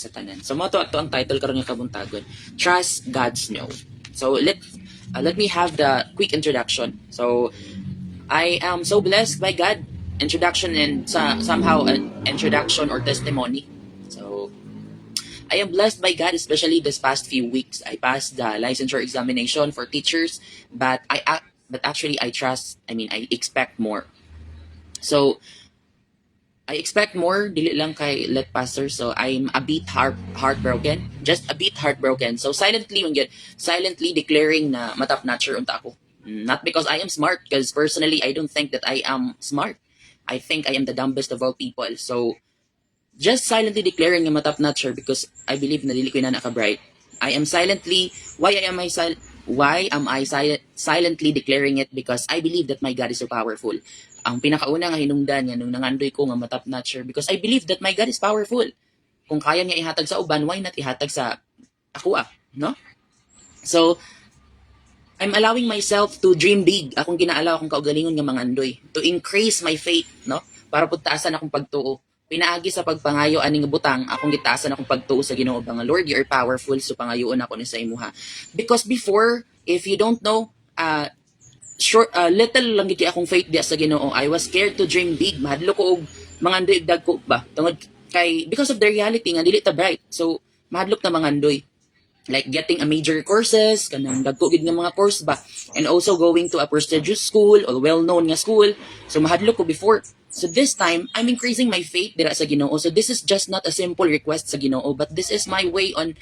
Sa tanan. So mao to ato ang title karon nga kabuntagon, Trust God's No. So let me have the quick introduction. So I am so blessed by God. Introduction and somehow an introduction or testimony. So I am blessed by God, especially this past few weeks. I passed the licensure examination for teachers, but actually I trust, I mean, I expect more. So I expect more, dili lang kay let pastor. So I'm a bit heartbroken, just a bit heartbroken. So silently man gyud, silently declaring na ma-top notcher unta ako. Not because I am smart, because personally I don't think that I am smart. I think I am the dumbest of all people. So just silently declaring nga ma-top notcher because I believe na dili ko na naka-bright. I am silently, why am I sil why am I silently declaring it? Because I believe that my God is so powerful. Ang pinakauna nga hinungdan nga nung nangandoy ko nga ma-top notcher because I believe that my God is powerful. Kung kaya niya ihatag sa uban, why not ihatag sa ako ah, no? So, I'm allowing myself to dream big. Akong gina-allow akong kaugalingon nga mangandoy to increase my faith, no? Para pud taasan akong pagtuo. Pinaagi sa pagpangayo ani nga butang, akong gitaasan akong pagtuo sa Ginoo ba nga, "Lord, you are powerful, so pangayoon ako ni sa imuha." Because before, if you don't know, short little lang gid akong faith diya sa Ginoo. I was scared to dream big. Mahadlok ko og mangandoy og dagko ba. Tungod kay because of the reality nga dili ta bright. So mahadlok ta mangandoy. Like getting a major courses, kanang dagko gid nga mga course ba. And also going to a prestigious school or well-known nga school. So mahadlok ko before. So this time, I'm increasing my faith dira sa Ginoo. So this is just not a simple request sa Ginoo, but this is my way on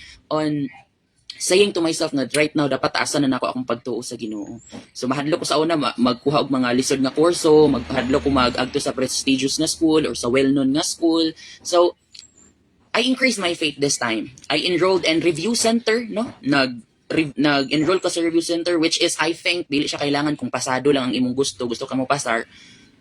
saying to myself nga right now dapat taasan na nako akong pagtuo sa Ginoo. So mahadlok ko sa una magkuha og mga lisod nga kurso, maghadlok ko mag-adto sa prestigious nga school or sa well-known nga school. So I increased my faith this time. I enrolled in review center, no? Nag-enroll ko sa review center, which is I think dili siya kailangan kung pasado lang ang imong gusto, gusto ka mo pasar,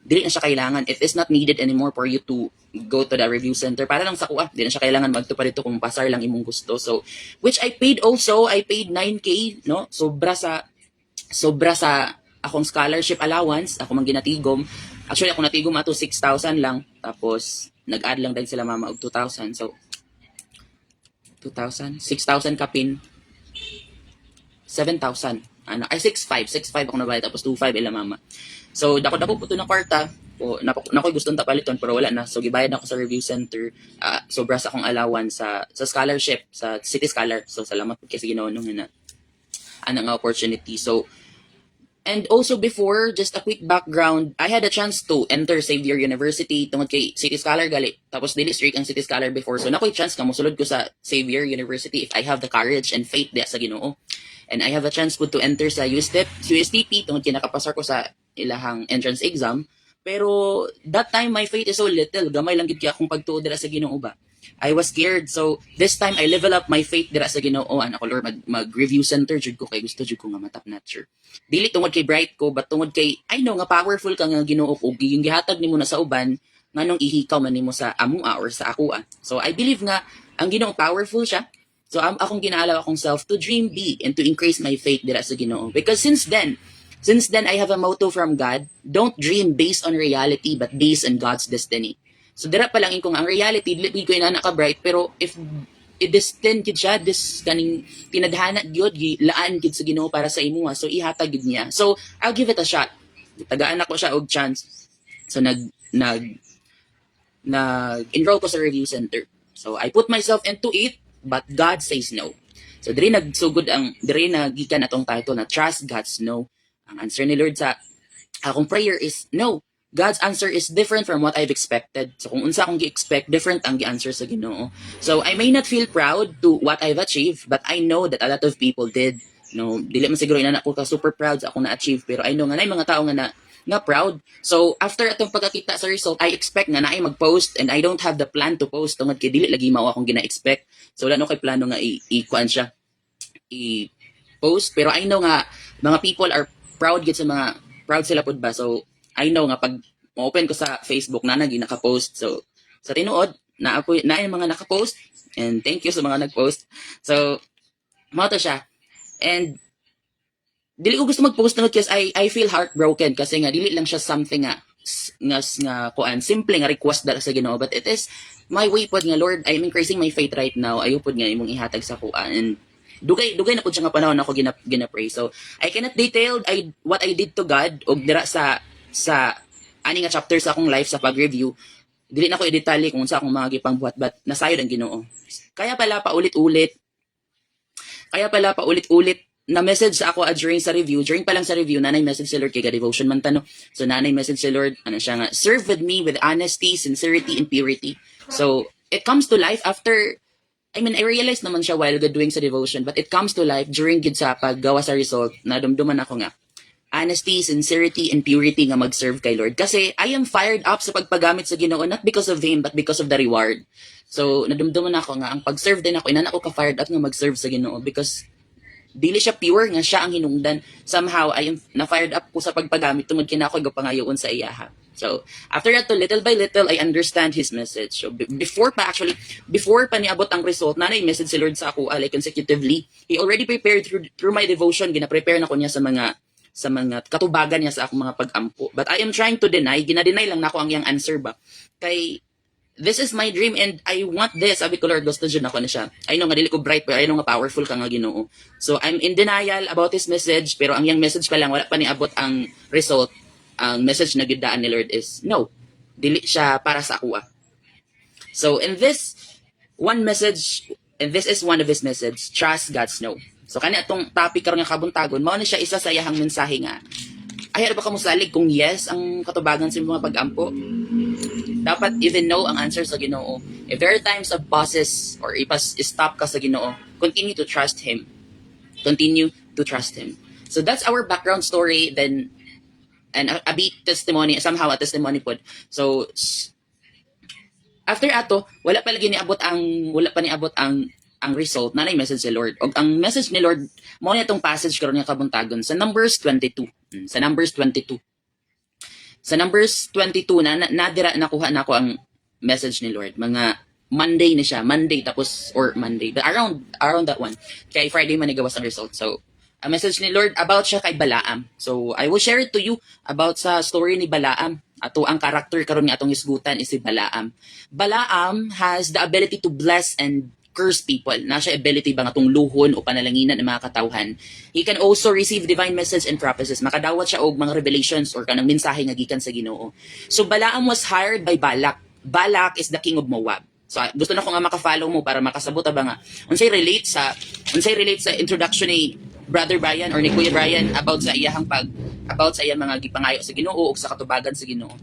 dili na siya kailangan. It is not needed anymore for you to go to the review center. Para lang sa kuha, dili na siya kailangan magto pa dito kung pasar lang imong gusto. So, which I paid also, I paid 9K, no? Sobra sa akong scholarship allowance, ako man ginatigom. Actually, ako natigom ato 6,000 lang. Tapos, nag-add lang din sila mama og 2,000. So, 2,000? 6,000 kapin. 7,000. Ano, ay 6,500. 6,500 ako nabayad. Tapos 2,500 ila mama. So, dako-dako po to na kwarta. O, nakoy gustong tapaliton pero wala na. So, gibayad ako sa review center. Sobra sa akong allowance sa scholarship, sa City Scholar. So, salamat po kay sa Ginoo nung na ana nga opportunity. So, and also before, just a quick background, I had a chance to enter Xavier University tungod kay City Scholar gali. Tapos dili strict ang City Scholar before. So nakoy chance nga mosulod ko sa Xavier University if I have the courage and faith diya sa Ginoo. And I have a chance pud to enter sa USTP, USTP tungod kay nakapasar ko sa ilahang entrance exam. Pero that time my faith is so little. Gamay lang gid kay akong pagtuo dira sa Ginoo ba. I was scared. So this time I level up my faith dira sa Ginoo. Ana ko, "Lord, mag review center jud ko kay gusto jud ko nga ma-top notcher." Dili tungod kay bright ko, but tungod kay I know nga powerful ka nga Ginoo ug yung gihatag nimo na sa uban, nganong ihikaw man nimo sa amua or sa akoa? So I believe nga ang Ginoo powerful siya. So akong gina-allow akong self to dream big and to increase my faith dira sa Ginoo. Because since then I have a motto from God, "Don't dream based on reality but based on God's destiny." So dira pa lang kung ang reality dili ko inana ka bright, pero if i-destined gid siya, this kaning tinadhana gyud, laan gid sa Ginoo para sa imuha, so ihatag gid niya. So I'll give it a shot. Tagaan ako siya og chance. So nag enroll ko sa review center. So I put myself into it, but God says no. So diri nagsugod ang diri nagikan atong title na Trust God's No. Ang answer ni Lord sa akong prayer is no. God's answer is different from what I've expected. So kung unsa akong gi-expect, different ang gi-answer sa Ginoo. So I may not feel proud to what I've achieved, but I know that a lot of people did. No, dili man siguro inana ko ka super proud sa akong na-achieve, pero I know nga naay mga tao nga na nga proud. So after atong pagkakita sa result, I expect nga naay mag-post and I don't have the plan to post tungod kay dili lagi mao akong gina-expect. So wala no kay plano nga i-kuan siya, i-post, pero I know nga mga people are proud gid sa mga proud sila pud ba. So I know nga pag open ko sa Facebook na nagi naka-post. So sa tinuod, naa po na yung mga naka-post and thank you sa mga nag-post. So mao to siya. And dili ko gusto mag-post na because I feel heartbroken kasi nga dili lang siya something nga nga kuan, simple nga request dala sa Ginoo, but it is my way pod nga, "Lord, I am increasing my faith right now. Ayo pod nga imong ihatag sa kuan." And dugay dugay na pud siya nga panahon ako gina pray. So I cannot detail what I did to God og dira sa ani nga chapter sa akong life sa pag-review. Dili na ko i-detalye kung unsa akong mga gipangbuhat, but nasayod ang Ginoo. Kaya pala paulit-ulit na message sa ako during sa review, during pa lang sa review, naa nay message si Lord kay devotion man tano. So naa nay message si Lord, ano siya nga, "Serve with me with honesty, sincerity, and purity." So it comes to life after, I mean, I realized naman siya while doing sa devotion, but it comes to life during gid sa paggawa sa result, na dumduman ako nga, honesty, sincerity, and purity nga mag-serve kay Lord. Kasi I am fired up sa pagpagamit sa Ginoo, not because of Him, but because of the reward. So, nadumduman ako nga, ang pag-serve din ako, inana ako ka-fired up nga mag-serve sa Ginoo because dili siya pure nga siya ang hinungdan. Somehow, I am na-fired up ko sa pagpagamit tungod kina ako gapangayoon sa iyaha. So, after that, to little by little, I understand His message. So, before pa actually, before pa niabot ang result, naa nay message si Lord sa ako, like consecutively. He already prepared through my devotion, gina-prepare na ko niya sa mga katubagan niya sa akong mga pag-ampo. But I am trying to deny, gina-deny lang nako ang iyang answer ba. Kay this is my dream and I want this. Sabi ko, "Lord, gusto dyan ako na siya. I know nga dili ko bright, pero I know nga powerful ka nga Ginoo." So I'm in denial about His message, pero ang iyang message pa lang, wala pa niabot ang result. Ang message na gyud daan ni Lord is, no, dili siya para sa ako. So in this one message, and this is one of his message, trust God's no. So kani atong topic karon nga kabuntagon, mao na siya isa sa iyahang mensahe nga ay ba ka mosalig kung yes ang katubagan sa mga pag-ampo. Dapat even no ang answer sa Ginoo. If there are times of pauses or ipas stop ka sa Ginoo, continue to trust Him. Continue to trust Him. So that's our background story then and a bit testimony, somehow a testimony pod. So after ato, wala pa niabot ang result, naa nay message si Lord. Og ang message ni Lord mao ni atong passage karon nga kabuntagon sa Numbers 22. Sa Numbers 22. Sa Numbers 22 na dira nakuha nako ang message ni Lord. Mga Monday na siya, Monday tapos or Monday, but around that one. Kay Friday man gawas ang result. So, ang message ni Lord about siya kay Balaam. So, I will share it to you about sa story ni Balaam. Ato ang character karon nga atong hisgutan is si Balaam. Balaam has the ability to bless and curse people. Naa siya ability ba nga tungluhon o panalanginan ng mga katawhan. He can also receive divine message and prophecies. Makadawat siya og mga revelations or kanang mensahe nga gikan sa Ginoo. So Balaam was hired by Balak. Balak is the king of Moab. So gusto na ko nga maka-follow mo para makasabot ba nga unsay relate sa introduction ni Brother Brian or ni Kuya Brian about sa iyang mga gipangayo sa Ginoo ug sa katubagan sa Ginoo.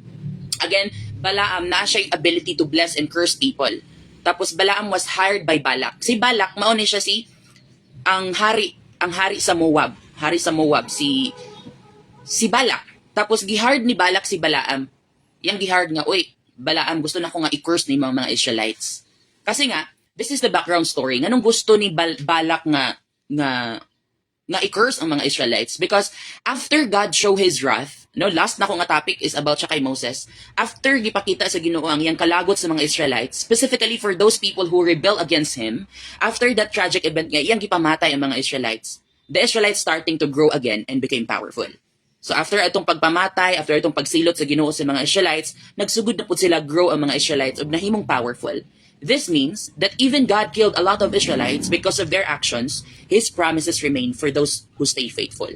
Again, Balaam naa siya ability to bless and curse people. Tapos Balaam was hired by Balak. Si Balak mao ni siya si ang hari sa Moab. Hari sa Moab si Balak. Tapos gihired ni Balak si Balaam. Yang gihired nga, "Uy, Balaam, gusto na ko nga i-curse ni mga Israelites." Kasi nga, this is the background story. Nganong gusto ni Balak nga i-curse ang mga Israelites? Because after God show His wrath, no, last na ko nga topic is about siya kay Moses. After gipakita sa Ginoo ang iyang kalagot sa mga Israelites, specifically for those people who rebel against Him, after that tragic event nga iyang gipamatay ang mga Israelites, the Israelites starting to grow again and became powerful. So after atong pagpamatay, after atong pagsilot sa Ginoo sa mga Israelites, nagsugod na pud sila grow ang mga Israelites ug nahimong powerful. This means that even God killed a lot of Israelites because of their actions, His promises remain for those who stay faithful.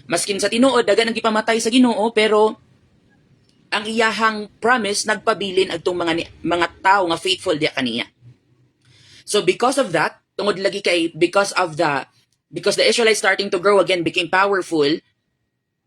Maskin sa tinuod daghan ang gipamatay sa Ginoo, pero ang iyahang promise nagpabilin adtong mga tao nga faithful diya kaniya. So because of that, tungod lagi kay because the Israelites starting to grow again, became powerful,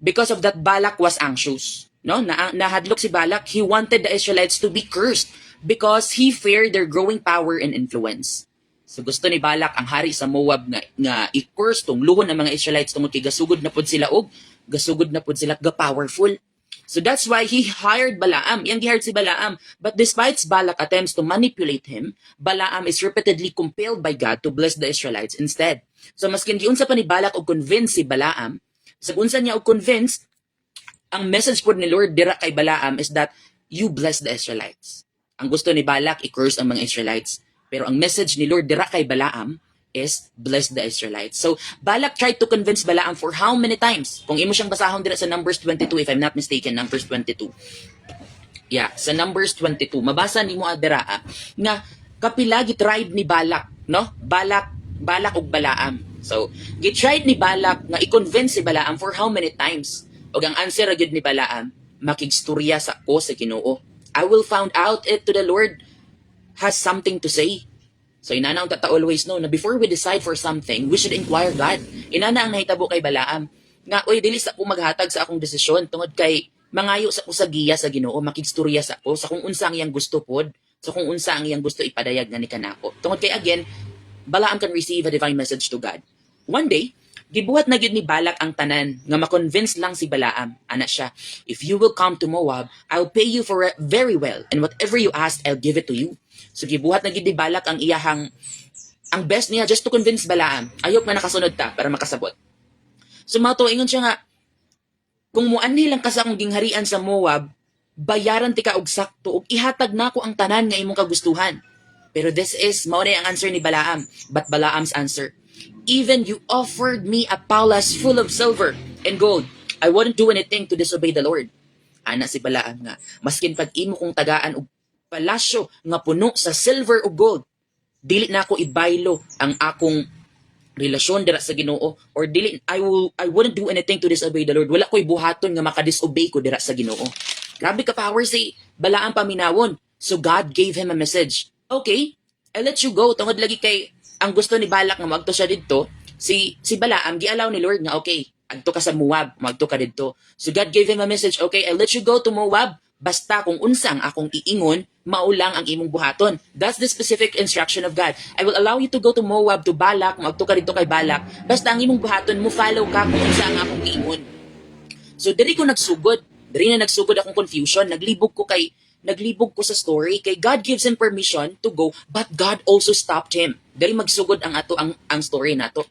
because of that Balak was anxious. No? Na nahadlok si Balak, he wanted the Israelites to be cursed because he feared their growing power and influence. So gusto ni Balak, ang hari sa Moab, nga i-curse, tungluhon ang mga Israelites tungod kay gasugod na pud sila ga powerful. So that's why he hired Balaam. Iyang gihired si Balaam. But despite Balak attempts to manipulate him, Balaam is repeatedly compelled by God to bless the Israelites instead. So maskin giunsa pa ni Balak og convince si Balaam, sa unsa niya og convince, ang message pod ni Lord dira kay Balaam is that you bless the Israelites. Ang gusto ni Balak, i-curse ang mga Israelites. Pero ang message ni Lord dira kay Balaam is bless the Israelites. So, Balak tried to convince Balaam for how many times? Kung imo siyang basahon dira sa Numbers 22, if I'm not mistaken, Numbers 22. Yeah, sa Numbers 22, mabasa nimo dira nga kapila gitried ni Balak, no? Balak ug Balaam. So, gitried ni Balak nga i-convince si Balaam for how many times? Ug ang answer ra gyud ni Balaam, "Makigstorya sa ko sa Ginoo. I will found out it to the Lord has something to say." So inana ang tata always know na before we decide for something, we should inquire God. Inana ang nahitabo kay Balaam. Nga, "Oy, dili sa ko maghatag sa akong desisyon tungod kay mangayo sa ko sa giya sa Ginoo, makigstorya sa ko sa kung unsa ang iyang gusto pod, sa kung unsa ang iyang gusto ipadayag nga ni kanako." Tungod kay again, Balaam can receive a divine message to God. One day, gibuhat na gyud ni Balak ang tanan nga ma-convince lang si Balaam. Ana siya, "If you will come to Moab, I'll pay you for it very well, and whatever you ask, I'll give it to you." So gibuhat na gyud ni Balak ang iyahang ang best niya just to convince Balaam. Ayok nga nakasunod ta para makasabot. So mao to, ingon siya nga, "Kung muanhi lang ka sa akong gingharian sa Moab, bayaran tika og sakto ug ihatag nako ang tanan nga imong kagustuhan." Pero this is mao na ang answer ni Balaam. But Balaam's answer, "Even you offered me a palace full of silver and gold, I wouldn't do anything to disobey the Lord." Ana si Balaam nga, "Maskin pag imo kong tagaan og palasyo nga puno sa silver ug gold, dili na ako ibaylo ang akong relasyon dira sa Ginoo or dili I wouldn't do anything to disobey the Lord. Wala ko'y buhaton nga maka-disobey ko dira sa Ginoo." Grabe ka power si Balaam paminawon. So God gave him a message. "Okay, I let you go." Tungod lagi kay ang gusto ni Balak nga magto siya didto, si Balaam gi-allow ni Lord nga, "Okay, adto ka sa Moab, magto ka didto." So God gave him a message, "Okay, I let you go to Moab, basta kung unsang akong iingon, mao lang ang imong buhaton." That's the specific instruction of God. "I will allow you to go to Moab, to Balak, magto ka didto kay Balak, basta ang imong buhaton, mo follow ka kung unsa ang akong giingon." So diri ko nagsugod. Diri na nagsugod akong confusion. Naglibog ko sa story kay God gives him permission to go, but God also stopped him. Diri magsugod ang ato ang story nato.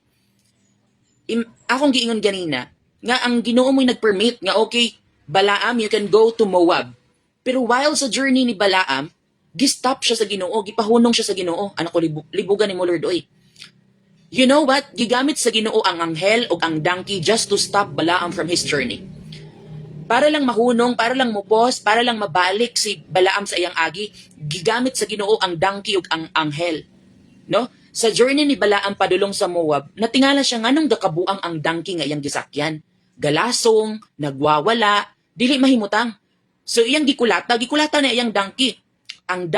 Akong giingon ganina nga ang Ginoo mo'y nagpermit nga, "Okay, Balaam, you can go to Moab." Pero while sa journey ni Balaam, gi-stop siya sa Ginoo, gipahunong siya sa Ginoo. Ano ko libugan ni mo, Lord, oy. You know what? Gigamit sa Ginoo ang anghel o ang donkey just to stop Balaam from his journey. Para lang mahunong, para lang mupos, para lang mabalik si Balaam sa iyang agi, gigamit sa Ginoo ang donkey ug ang anghel. No? Sa journey ni Balaam padulong sa Moab, natingala siya nganong gakabuang ang donkey nga iyang gisakyan. Galasong, nagwawala, dili mahimutang. So iyang gikulata, gikulata na iyang donkey. Ang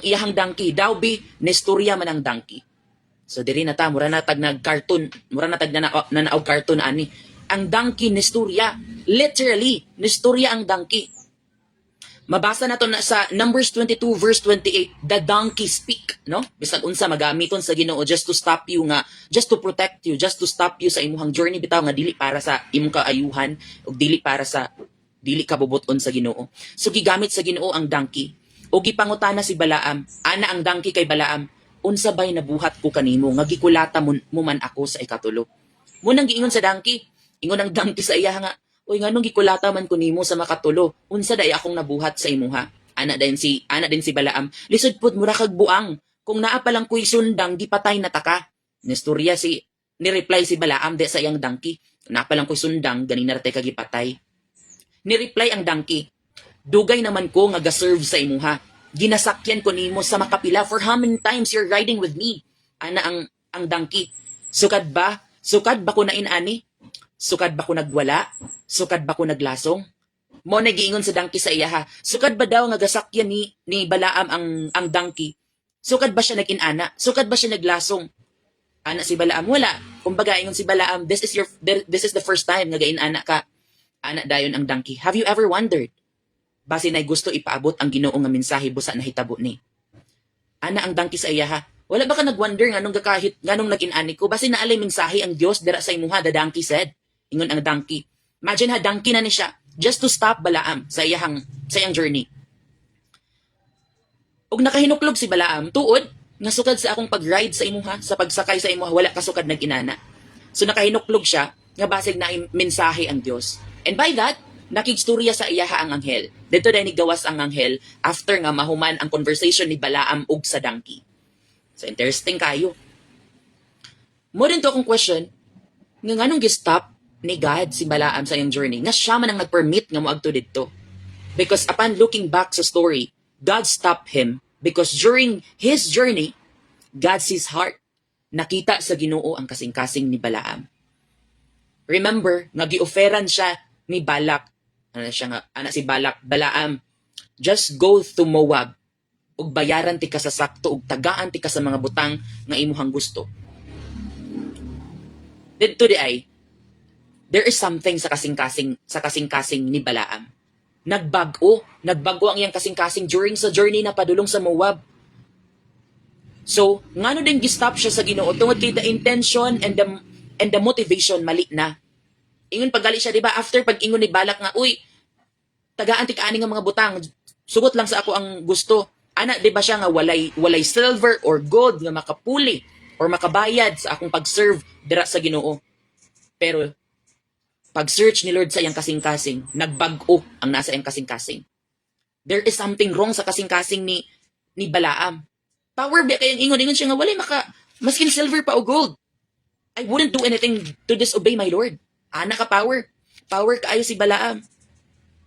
iyahang donkey, daw bi nestorya man ang donkey. So diri na ta, mura na tag nag cartoon, mura na tag na na og cartoon ani. Ang donkey nestorya, literally, nestorya ang donkey. Mabasa na to na sa Numbers 22 verse 28, the donkey speak, no? Bisag unsa magamiton sa Ginoo just to stop you nga, just to protect you, just to stop you sa imuhang journey bitaw nga dili para sa imong kaayuhan ug dili para sa dili ka bubuton sa Ginoo. So gigamit sa Ginoo ang donkey. O gipangutana si Balaam, ana ang donkey kay Balaam, "Unsa bay nabuhat ko kanimo nga gikulata mo man ako sa ikatulo?" Munang giingon sa donkey, ingon ang donkey sa iya nga, "Uy, nganong gikulata man ko nimo sa makatulo? Unsa day akong nabuhat sa imuha?" Ana din si Balaam, "Lisod pud, mura kag buang. Kung naa pa lang ko'y sundang, gipatay na ta ka." Nestorya si ni-reply si Balaam de sa iyang donkey, "Naa pa lang ko'y sundang, ganina ra tay ka gipatay." Ni-reply ang donkey, "Dugay naman ko nga ga-serve sa imuha. Ginasakyan ko nimo sa makapila. For how many times you're riding with me?" Ana ang donkey. "Sukad ba? Sukad ba ko na inani? Sukad ba ko nagwala? Sukad ba ko naglasong?" Mo na giingon sa donkey sa iya ha. Sukad ba daw nga gasakyan ni Balaam ang donkey? Sukad ba siya nag-inana? Sukad ba siya naglasong? Ana si Balaam, "Wala." Kumbaga ingon si Balaam, This is the first time nga gainana ka." Ana dayon ang donkey, "Have you ever wondered? Base na gusto ipaabot ang Ginoo nga mensahe busa nahitabo ni." Ana ang donkey sa iya ha. "Wala ba ka nagwonder nganong gakahit nganong nag-inani ko? Base naalay mensahe ang Dios dira sa imuha," the donkey said. Ingon ang donkey. Imagine ha, donkey na ni siya just to stop Balaam sa iyang journey. Ug nakahinuklog si Balaam, "Tuod nga sukad sa akong pag-ride sa imuha, sa pagsakay sa imuha, wala ka sukad nag-inana." So nakahinuklog siya nga basig na mensahe ang Dios. And by that, nakigstorya sa iyaha ang anghel. Dito dahil gawas ang anghel after nga mahuman ang conversation ni Balaam ug sa donkey. So interesting kayo. Mao din to akong question, nga nganong gi-stop ni God si Balaam sa iyang journey, nga siya man ang nag-permit nga moadto didto? Because upon looking back sa story, God stopped him because during his journey, God sees heart. Nakita sa Ginoo ang kasing-kasing ni Balaam. Remember, nga gi-offeran siya ni Balak. Ano siya nga, ana si Balak, "Balaam, just go to Moab ug bayaran ti ka sa sakto ug tagaan ti ka sa mga butang nga imuhang gusto." Didto di ay, there is something sa kasing-kasing ni Balaam. Nagbag-o ang iyang kasing-kasing during sa journey na padulong sa Moab. So, ngano din gi-stop siya sa Ginoo? Tungod kay the intention and the motivation mali na. Ingon pagali siya, di ba? After pag-ingon ni Balak nga, "Uy, tagaan ti kaani nga mga butang, sugot lang sa ako ang gusto." Ana, di ba siya nga walay silver or gold nga makapuli or makabayad sa akong pag-serve dira sa Ginoo. Pero pag-search ni Lord sa iyang kasing-kasing, nagbag-o ang nasa iyang kasing-kasing. There is something wrong sa kasing-kasing ni Balaam. Power ba kayang ingon ingon siya nga walay maka maskin silver pa o gold. I wouldn't do anything to disobey my Lord. Ana ka power. Power kaayo si Balaam.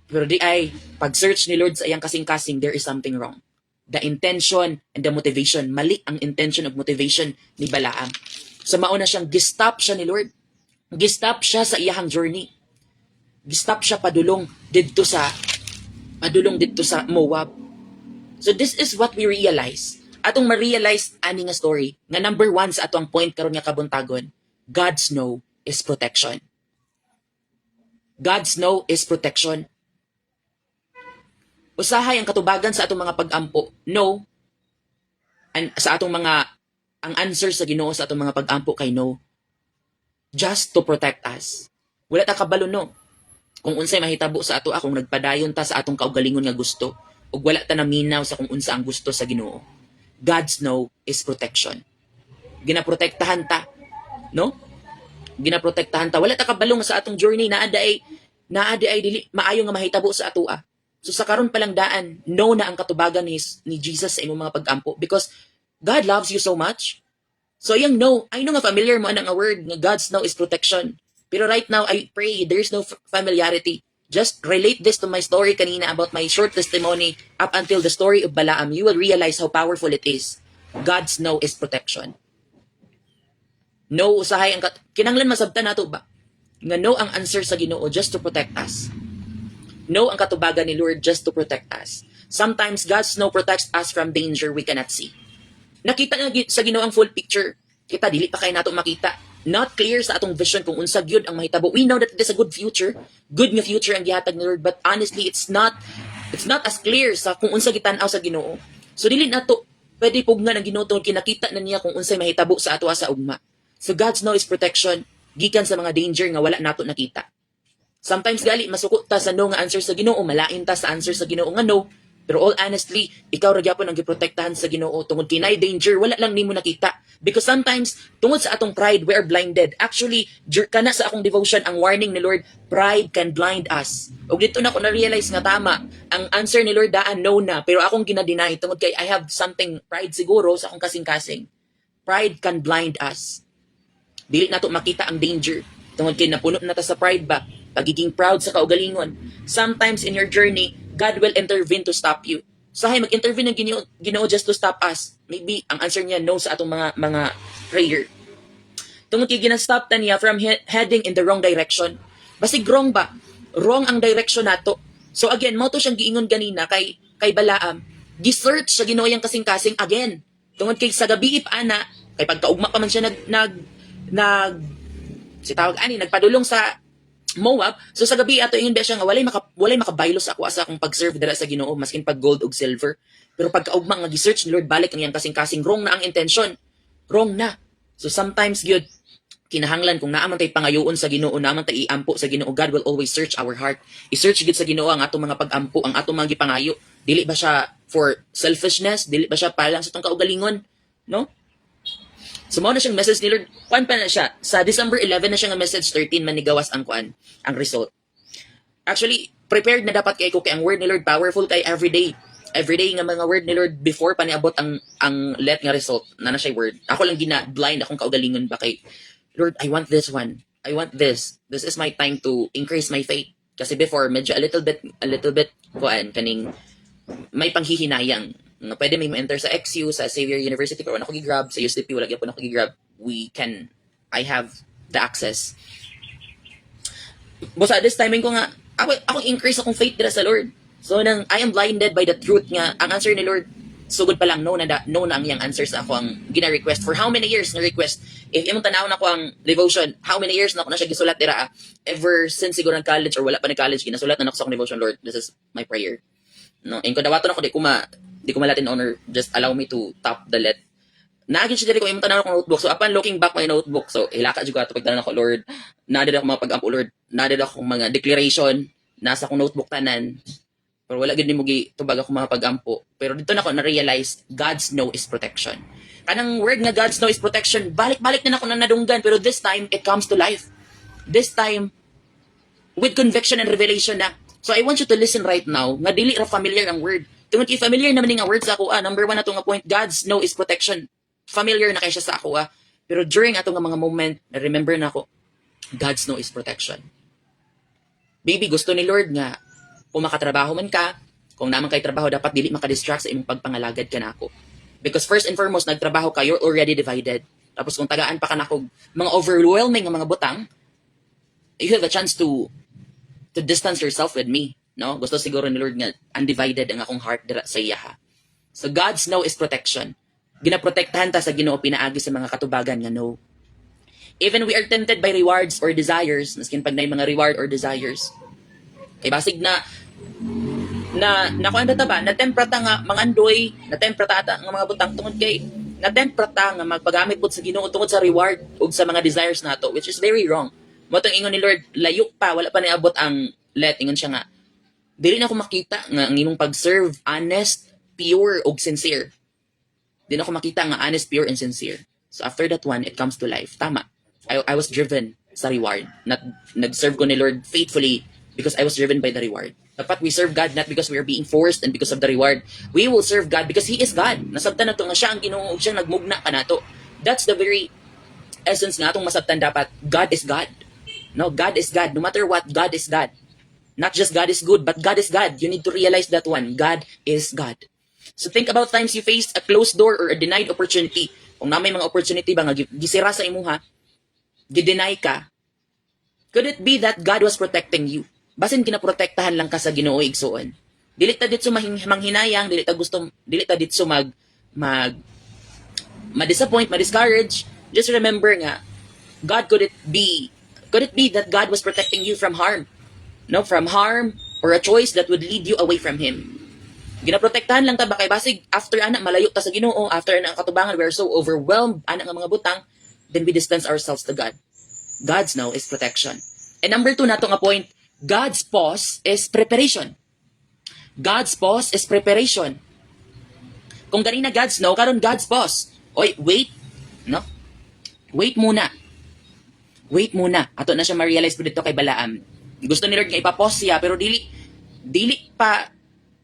Pero di ay, pag-search ni Lord sa iyang kasing-kasing, there is something wrong. The intention and the motivation, mali ang intention of motivation ni Balaam. So mauna siyang gi-stop siya ni Lord. Gi-stop siya sa iyahang journey. Gi-stop siya padulong didto sa Moab. So this is what we realize. Atong ma-realize ani nga story nga number one sa atong point karon nga kabuntagon, God's no is protection. God's no is protection. Usahay ang katubagan sa atong mga pag-ampo, no. And sa atong mga ang answer sa Ginoo sa atong mga pag-ampo kay no. Just to protect us. Wala ta kabalo, no, kung unsay mahitabo sa ato kung nagpadayon ta sa atong kaugalingon nga gusto ug wala ta naminaw sa kung unsa ang gusto sa Ginoo. God's no is protection. Ginaprotektahan ta, no? Ginaprotektahan ta. Wala ta kabalo nga sa atong journey naa di ay dili maayo nga mahitabo sa atoa. So sa karon pa lang daan, no na ang katubagan ni Jesus sa imong mga pag-ampo because God loves you so much. So iyang no, I know nga familiar mo anang nga word nga God's no is protection. Pero right now, I pray there's no familiarity. Just relate this to my story kanina about my short testimony up until the story of Balaam. You will realize how powerful it is. God's no is protection. No usahay ang kinanglan masabtan nato ba? Nga no ang answer sa Ginoo just to protect us. No ang katubagan ni Lord just to protect us. Sometimes God's no protects us from danger we cannot see. Nakita na sa Ginoo ang full picture. Kita dili pa kay nato makita. Not clear sa atong vision kung unsa gyud ang mahitabo. We know that it is a good future. Good nga future ang gihatag ni Lord, but honestly it's not as clear sa kung unsa gitan-aw sa Ginoo. So dili nato pwede pugnan ang Ginoo tungod kinakita na niya kung unsay mahitabo sa ato sa ugma. So God's no is protection gikan sa mga danger nga wala nato nakita. Sometimes gali masuko ta sa no nga answer sa Ginoo, malain ta sa answer sa Ginoo nga no. Pero all honestly, ikaw ra gyapon ang giprotektahan sa Ginoo tungod kay naay danger wala lang nimo nakita. Because sometimes tungod sa atong pride we are blinded. Actually, kana sa akong devotion ang warning ni Lord, pride can blind us. Ug dito na ko na-realize nga tama ang answer ni Lord daan, no na, pero akong gina-deny tungod kay I have something pride siguro sa akong kasing-kasing. Pride can blind us. Dili nato makita ang danger tungod kay napuno na ta sa pride ba, pagiging proud sa kaugalingon. Sometimes in your journey, God will intervene to stop you. Sahay mag-intervene ang Ginoo just to stop us. Maybe ang answer niya no sa atong mga prayer. Tungod kay gina-stop ta niya from heading in the wrong direction. Basig wrong ba? Wrong ang direction nato. So again, mao to siyang giingon ganina kay Balaam. Gi-search sa Ginoo yang kasing-kasing again. Tungod kay sa gabi pa ana, kay pagkaugma pa man siya nag nag nag si tawag ani nagpadulong sa Moab. So sa gabi ato ingon ba siya nga walay makabaylo sa ako sa akong pag-serve dira sa Ginoo maskin pag gold ug silver. Pero pagkaugma nga gi-search ni Lord balik ang iyang kasing-kasing, wrong na ang intention. Wrong na. So sometimes gyud kinahanglan kung naa man tay pangayoon sa Ginoo, naa man tay iampo sa Ginoo, God will always search our heart. I-search gyud sa Ginoo ang atong mga pag-ampo, ang atong mga gipangayo. Dili ba siya for selfishness? Dili ba siya para lang sa atong kaugalingon? No? So mao na siyang message ni Lord. Kuan pa na siya. Sa December 11 na siya nga message, 13 man nigawas ang kuan, ang result. Actually, prepared na dapat kay ko kay ang word ni Lord powerful kay every day. Everyday nga mga word ni Lord before pa niabot ang LET nga result na siya word. Ako lang gina blind akong kaugalingon ba kay Lord, I want this one. I want this. This is my time to increase my faith. Kasi before, medyo a little bit kuan, kaning may panghihinayang nga pwede may ma-enter sa XU, sa Xavier University, pero wala ko gi-grab. Sa USTP, wala gyapon ako gi-grab. We can, I have the access. Basta this timing ko nga, ako increase akong faith dira sa Lord. So nang I am blinded by the truth nga ang answer ni Lord sugod pa lang no na da, no na ang iyang answer sa ako ang gina-request for how many years na request. If imong tan-awon ako ang devotion, how many years na ako na siya gisulat dira, ah. Ever since siguro ng college or wala pa ng college, ginasulat na nako sa akong devotion, "Lord, this is my prayer." No, and kung dawaton ako, di ko ma-Latin honor, just allow me to top the LET. Naagin siya diri kung imong tan-awon akong notebook. So upon looking back my notebook, so hilaka jud ko ato pagtan-aw ako, "Lord, naa diri ako mga pag-ampo, Lord. Naa diri akong mga declaration, nasa akong notebook tanan." Pero wala gid nimo gitubag ako mga pag-ampo. Pero dito na ako na-realize God's no is protection. Kanang word nga "God's no is protection," balik-balik na nako na nadunggan, pero this time it comes to life. This time with conviction and revelation na. So I want you to listen right now nga dili ra familiar ang word. Tungod kay familiar naman ni nga word sa ako, ah, number one na to nga point, "God's no is protection." Familiar na kay siya sa ako, ah. Pero during ato nga mga moment, na remember na ako, God's no is protection. Baby, gusto ni Lord nga kung makatrabaho man ka, kung naman kay trabaho, dapat dili makadistract sa imong pagpangalagad kanako. Because first and foremost, nagtrabaho ka, you're already divided. Tapos kung tagaan pa ka nako mga overwhelming nga mga butang, you have a chance to distance yourself with me. No? Gusto siguro ni Lord nga undivided ang akong heart dira sa iya ha. So God's no is protection. Ginaprotektahan ta sa Ginoo pinaagi sa mga katubagan nga no. Even we are tempted by rewards or desires, maskin pag naay mga reward or desires. Kay basig na na nakuan ta ba, na tempra ta nga mangandoy, na tempra ta ata nga mga butang tungod kay na tempra ta nga magpagamit pud sa Ginoo tungod sa reward ug sa mga desires nato, which is very wrong. Mao tong ingon ni Lord, layo pa, wala pa niabot ang LET, ingon siya nga dili na ako makita nga ang imong pag-serve honest, pure ug sincere. Di na ako makita nga honest, pure and sincere. So after that one, it comes to life. Tama. I was driven sa reward. Not nag-serve ko ni Lord faithfully because I was driven by the reward. Dapat we serve God not because we are being forced and because of the reward. We will serve God because He is God. Nasabtan nato nga siya ang Ginoo ug siya nagmugna kanato. That's the very essence nga atong masabtan dapat. God is God. No, God is God. No matter what, God is God. Not just God is good, but God is God. You need to realize that one. God is God. So think about times you faced a closed door or a denied opportunity. Kung naa may mga opportunity ba nga gisira sa imuha, gi-deny ka, could it be that God was protecting you? Basin kinaprotektahan lang ka sa Ginoo, igsuon. Dili ta ditso manghinayang, dili ta gusto, dili ta ditso mag mag ma-disappoint, ma-discourage. Just remember nga God could it be that God was protecting you from harm? No, from harm or a choice that would lead you away from Him. Ginaprotektahan lang ta ba kay basig after ana malayo ta sa Ginoo, after ana ang katubangan, we are so overwhelmed ana nga mga butang, then we distance ourselves to God. God's no is protection. And number two nato nga point, God's pause is preparation. God's pause is preparation. Kung ganina God's no, karon God's pause. Oy, wait. No? Wait muna. Wait muna. Ato na siya ma-realize po dito kay Balaam. Gusto ni Lord nga ipapause siya pero dili pa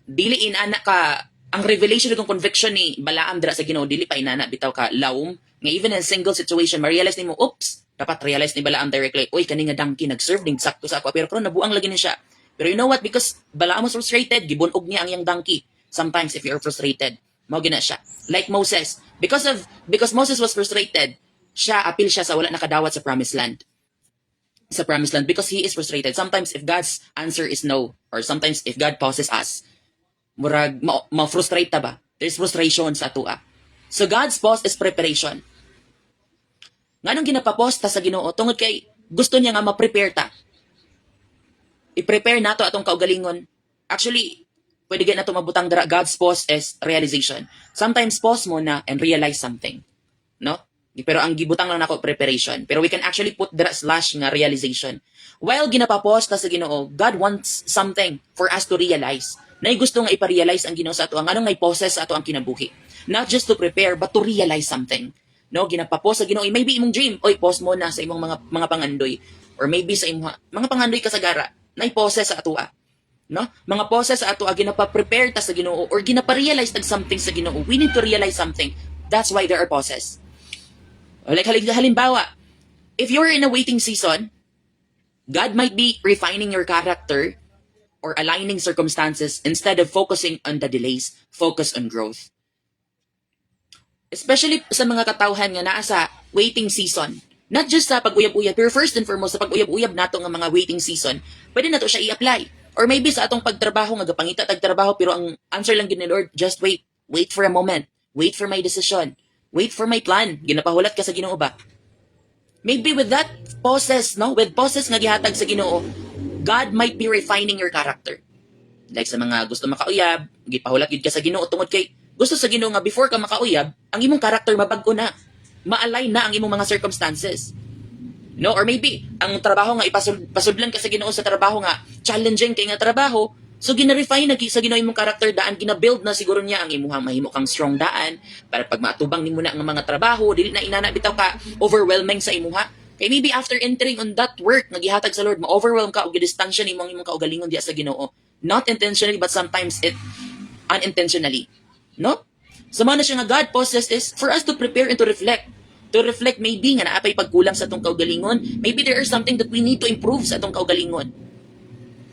dili inana ka ang revelation ug conviction ni Balaam dira sa Ginoo, dili pa inana bitaw ka lawom nga even in a single situation ma-realize nimo, oops, dapat realize ni Balaam directly, "Oy, kani nga donkey nag-serve ning sakto sa ako pero karon nabuang lagi ni siya." Pero you know what, because Balaam was frustrated, gibunog niya ang iyang donkey. Sometimes if you're frustrated, mao gina siya. Like Moses, because Moses was frustrated, siya apil siya sa wala nakadawat sa promised land because he is frustrated. Sometimes if God's answer is no, or sometimes if God pauses us, murag ma-frustrate ta ba? There's frustration sa atua. So God's pause is preparation. Nganong ginapapause ta sa Ginoo? Tungod kay gusto niya nga ma-prepare ta. I-prepare nato atong kaugalingon. Actually, pwede gid nato mabutang dira, God's pause is realization. Sometimes pause mo na and realize something. No? Pero ang gibutang lang nako preparation. Pero we can actually put dira slash nga realization. While ginapapause ta sa Ginoo, God wants something for us to realize. Nay gusto nga ipa-realize ang Ginoo sa ato ang anong ngay process sa ato ang kinabuhi. Not just to prepare but to realize something. No, ginapapause sa Ginoo. Maybe imong dream, oy, pause mo na sa imong mga pangandoy or maybe sa imong mga pangandoy kasagara, nay pause sa atoa. No? Mga pauses sa ato ginapa-prepare ta sa Ginoo or ginapa-realize tag something sa Ginoo. We need to realize something. That's why there are pauses. Like halimbawa, if you're in a waiting season, God might be refining your character or aligning circumstances. Instead of focusing on the delays, focus on growth. Especially sa mga katawhan nga naa sa waiting season. Not just sa pag-uyab-uyab, pero first and foremost sa pag-uyab-uyab nato nga mga waiting season, pwede nato siya i-apply. Or maybe sa atong pagtrabaho nga gapangita tag trabaho pero ang answer lang gyud ni Lord, just wait. Wait for a moment. Wait for my decision. Wait for my plan. Ginapahulat ka sa Ginoo ba? Maybe with that process, no? With process nga gihatag sa Ginoo, God might be refining your character. Like sa mga gusto makauyab, gipahulat gyud ka sa Ginoo tungod kay gusto sa Ginoo nga before ka makauyab, ang imong character mabag-o na. Ma-align na ang imong mga circumstances. No, or maybe ang trabaho nga ipasudlan ka sa Ginoo sa trabaho nga challenging kay nga trabaho, so gina-refine na sa Ginoo imong character daan, gina-build na siguro niya ang imuhang mahimo kang strong daan para pag maatubang nimo na ang mga trabaho, dili na inana bitaw ka overwhelming sa imuha. Kay maybe after entering on that work nga gihatag sa Lord, ma-overwhelm ka og gidistansya nimo ang imong kaugalingon diya sa Ginoo. Not intentionally, but sometimes it unintentionally. No? So mao na siya nga God pauses is for us to prepare and to reflect. To reflect maybe nga naa pay pagkulang sa atong kaugalingon. Maybe there is something that we need to improve sa atong kaugalingon.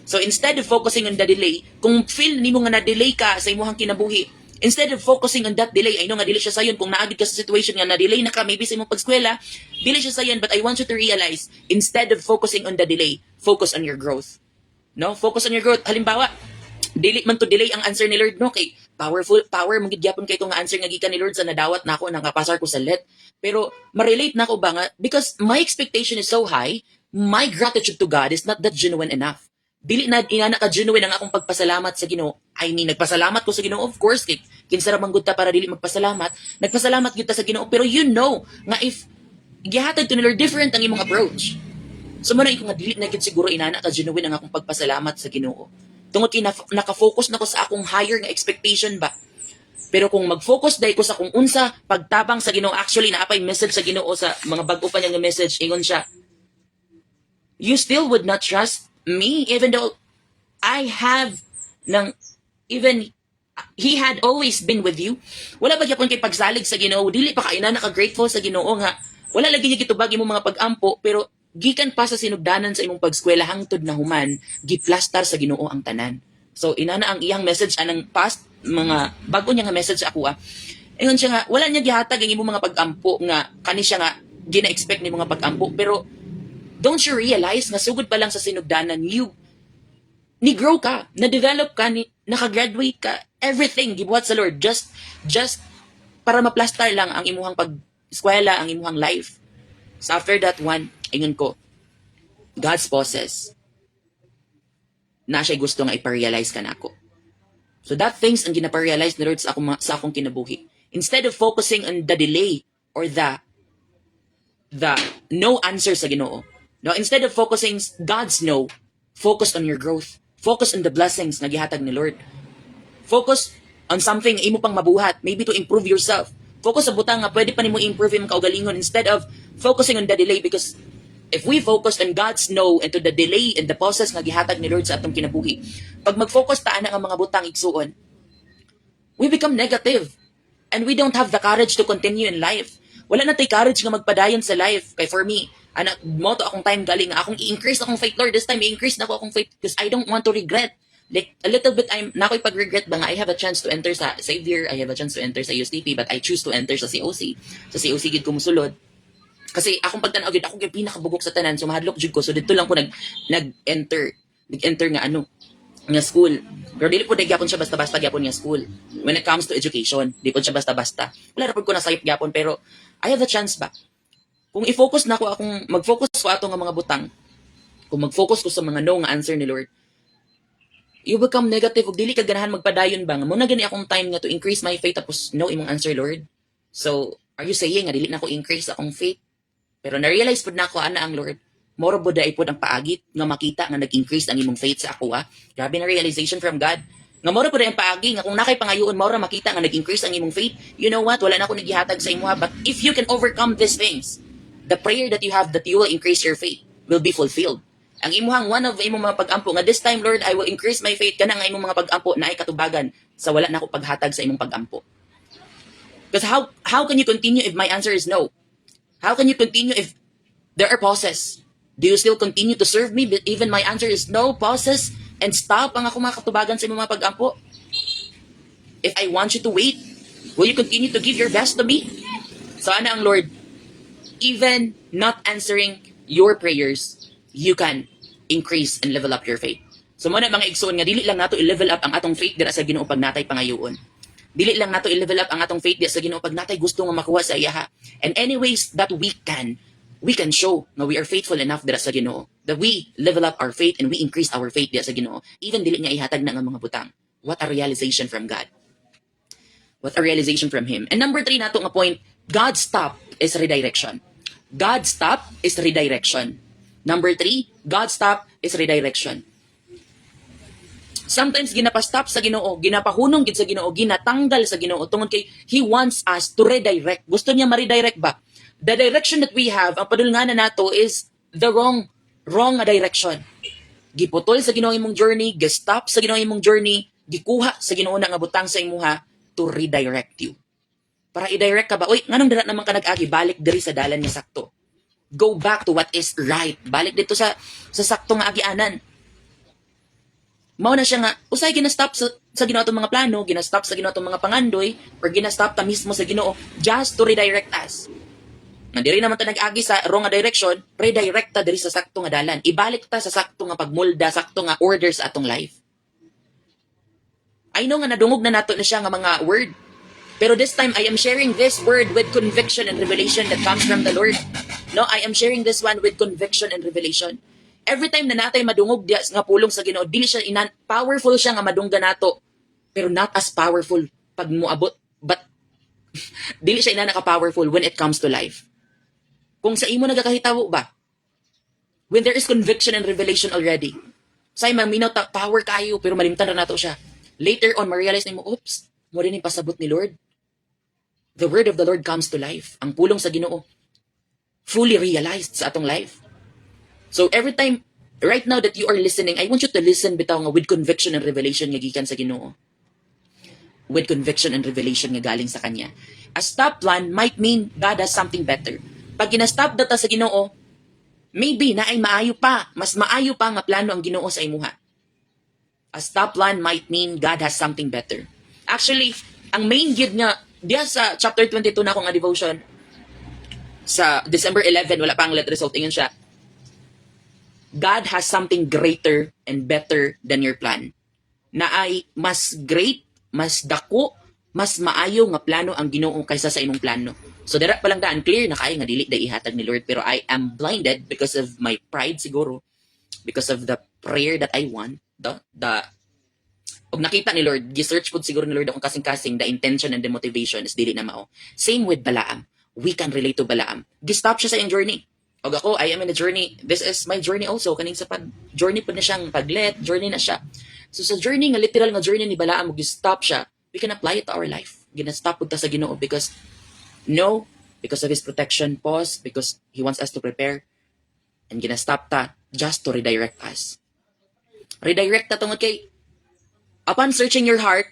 So instead of focusing on the delay, kung feel nimo nga na-delay ka sa imong kinabuhi, instead of focusing on that delay, I know nga dili siya sayon kung naa gyud ka sa situation nga na-delay na ka maybe sa imong pagskwela, dili siya sayon, but I want you to realize, instead of focusing on the delay, focus on your growth. No? Focus on your growth. Halimbawa, dili man to delay ang answer ni Lord, no, kay powerful power man gid gyapon kay itong answer nga gikan ni Lord sa nadawat nako, nakapasar ko sa LET, pero ma-relate nako ba nga because my expectation is so high, my gratitude to God is not that genuine enough. Dili na inana ka genuine ang akong pagpasalamat sa Ginoo. I mean, nagpasalamat ko sa Ginoo, of course, kay kinsa ra man gud ta para dili magpasalamat? Nagpasalamat gyud ta sa Ginoo, pero you know nga if gihatag to ni Lord, different ang imong approach. So mao na ko nga dili na gyud siguro inana ka genuine ang akong pagpasalamat sa Ginoo. Tungod kay naka-focus na ko sa akong higher nga expectation ba. Pero kung mag-focus dai ko sa kung unsa pagtabang sa Ginoo, actually naa pay message sa Ginoo sa mga bag-o pa niya nga message, ingon siya, "You still would not trust me even though I have nang even he had always been with you." Wala ba gyapon kay pagsalig sa Ginoo? Dili pa ka inana ka grateful sa Ginoo nga wala lagi niya gitubag imong mga pag-ampo, pero gikan pa sa sinugdanan sa imong pagskwela hangtod na human, giplastar sa Ginoo ang tanan. So inana ang iyang message anang past mga bago niya nga message sa ako ah. Ingon siya nga wala niya gihatag ang imong mga pag-ampo nga kani siya nga gina-expect ni mga pag-ampo, pero don't you realize nga sugod pa lang sa sinugdanan, you ni grow ka, na-develop ka, ni nakagraduate ka, everything gibuhat sa Lord just para maplastar lang ang imuhang pag-eskwela, ang imuhang life. So after that one, ingon ko, God's pauses na siya gusto nga ipa-realize ka nako. So that things ang ginapa-realize ni Lord sa akong kinabuhi. Instead of focusing on the delay or the no answer sa Ginoo. No, instead of focusing God's no, focus on your growth. Focus on the blessings nga gihatag ni Lord. Focus on something imo pang mabuhat, maybe to improve yourself. Focus sa butang nga pwede pa nimo improve imong kaugalingon instead of focusing on the delay, because if we focus on God's no into the delay and the process nga gihatag ni Lord sa atong kinabuhi, pag mag-focus ta ana nga mga butang, igsuon, we become negative and we don't have the courage to continue in life. Wala na tay courage nga magpadayon sa life. Kay for me, anak, mao to akong time galing nga akong i-increase akong faith, Lord. This time, i-increase na ko akong faith because I don't want to regret. Like, a little bit, I'm, na ako'y pag-regret ba nga I have a chance to enter sa Xavier, I have a chance to enter sa USTP, but I choose to enter sa COC. Sa COC gid ko musulod. Kasi akong pagtanaw gid, ako gyud pinakabugok sa tanan, so mahadlok jud ko. So dito lang ko nag-enter nga ano, nga school. Pero dili po gyapon siya basta-basta gyapon nga school. When it comes to education, di po siya basta-basta. Wala ra pud ko nasayop gyapon, pero I have a chance ba. Kung i-focus na ako akong mag-focus ko ato nga mga butang, kung mag-focus ko sa mga no nga answer ni Lord, you become negative ug dili ka ganahan magpadayon ba nga mao na gani akong time nga to increase my faith, tapos no imong answer, Lord. So, are you saying nga dili na ako increase akong faith? Pero na-realize pud nako ana ang Lord. Moro pod ay pod ang paagit nga makita nga nag-increase ang imong faith sa ako ah. Grabe na realization from God. Nga moro pod ay ang paagi nga kung nakay pangayoon, moro makita nga nag-increase ang imong faith. You know what? Wala na ako nagihatag sa imo, but if you can overcome these things, the prayer that you have that you will increase your faith will be fulfilled. Ang imuhang one of imong mga pag-ampo nga this time, Lord, I will increase my faith, kana nga imong mga pag-ampo naay katubagan sa wala nako paghatag sa imong pag-ampo. Because how can you continue if my answer is no? How can you continue if there are pauses? Do you still continue to serve me but even my answer is no, pauses and stop ang ako mga katubagan sa imong mga pag-ampo? If I want you to wait, will you continue to give your best to me? So ana ang Lord, even not answering your prayers, you can increase and level up your faith. So mao na, mga igsoon, nga dili lang nato i-level up ang atong faith dira sa Ginoo pag natay pangayoon. Dili lang nato i-level up ang atong faith dira sa Ginoo pag natay gusto nga makuha sa iyaha. And anyways that we can show nga we are faithful enough dira sa Ginoo. That we level up our faith and we increase our faith dira sa Ginoo. Even dili niya ihatag na nga mga butang. What a realization from God. What a realization from Him. And number three nato nga point, God's stop is redirection. God's stop is redirection. Number three, God's stop is redirection. Sometimes ginapa-stop sa Ginoo, ginapahunong gid sa Ginoo, ginatanggal sa Ginoo tungod kay He wants us to redirect. Gusto niya ma-redirect ba? The direction that we have, ang padulnganan nato is the wrong nga direction. Giputol sa Ginoo imong journey, gi-stop sa Ginoo imong journey, gikuha sa Ginoo na nga butang sa imuha to redirect you. Para i-direct ka ba? Uy, nganong dira naman ka nag-agi? Balik diri sa dalan nga sakto. Go back to what is right. Balik dito sa sakto nga agianan. Mao na siya nga usay gina-stop sa Ginoo atong mga plano, gina-stop sa Ginoo atong mga pangandoy, or gina-stop ta mismo sa Ginoo just to redirect us. Nga diri naman ta nag-agi sa wrong nga direction, redirect ta diri sa sakto nga dalan. Ibalik ta sa sakto nga pagmulda, sakto nga order sa atong life. I know nga nadungog na nato na siya nga mga word. Pero this time, I am sharing this word with conviction and revelation that comes from the Lord. No, I am sharing this one with conviction and revelation. Every time na natay madungog diya nga pulong sa Ginoo, dili siya inan powerful siya nga madungga nato, pero not as powerful pag moabot, but dili siya inana ka powerful when it comes to life. Kung sa imo nagakahitabo ba? When there is conviction and revelation already. Say maminaw ta, power kayo, pero malimtan ra nato siya. Later on ma-realize nimo, "Oops, mao din yung pasabot ni Lord." The word of the Lord comes to life. Ang pulong sa Ginoo fully realized sa atong life. So every time right now that you are listening, I want you to listen bitaw nga with conviction and revelation nga gikan sa Ginoo. With conviction and revelation nga galing sa kanya. A stop plan might mean God has something better. Pag gina-stop data sa Ginoo, maybe naay maayo pa, mas maayo pa nga plano ang Ginoo sa imuha. A stop plan might mean God has something better. Actually, ang main gid nga diya sa chapter 22 na ako nga devotion sa December 11, wala pa ang let result, ingon siya, God has something greater and better than your plan. Naay mas great, mas dako, mas maayo nga plano ang Ginoo kaysa sa imong plano. So dira pa lang daan, clear na kaayo nga dili day ihatag ni Lord, pero I am blinded because of my pride siguro, because of the prayer that I want, the og nakita ni Lord, gi-search pud siguro ni Lord akong kasing-kasing, the intention and the motivation is dili na mao. Same with Balaam. We can relate to Balaam. Gi-stop siya sa iyang journey. Og ako, I am in a journey. This is my journey also. Kaning sa pag journey pud na siyang paglet, journey na siya. So sa journey nga literal nga journey ni Balaam, og gi-stop siya, we can apply it to our life. Gina-stop pud ta sa Ginoo because no, because of His protection, pause, because He wants us to prepare, and gina-stop ta just to redirect us. Redirect ta tungod kay upon searching your heart,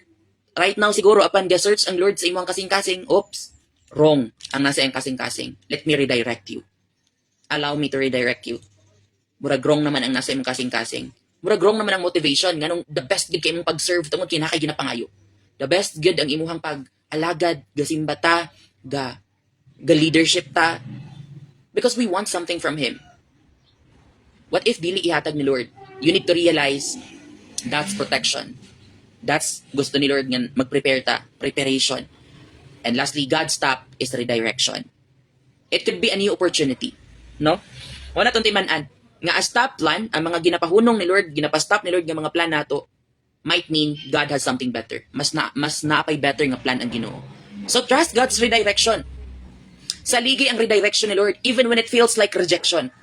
right now siguro, upon ga-search ang Lord sa imong kasing-kasing, "Oops, wrong ang nasa iyang kasing-kasing. Let me redirect you. Allow me to redirect you. Murag wrong naman ang nasa imong kasing-kasing. Murag wrong naman ang motivation. Nganong the best gid kay imong pag-serve tungod kay naa kay ginapangayo. The best gid ang imuhang pag-alagad, gasimba ta, ga leadership ta because we want something from Him." What if dili ihatag ni Lord? You need to realize that's protection. That's gusto ni Lord nga mag-prepare ta, preparation. And lastly, God's stop is redirection. It could be a new opportunity, no? Wala tong timan-an nga a stop plan, ang mga ginapahunong ni Lord, ginapa-stop ni Lord nga mga plan nato might mean God has something better. Mas naapay better nga plan ang Ginoo. So trust God's redirection. Saligi ang redirection ni Lord even when it feels like rejection.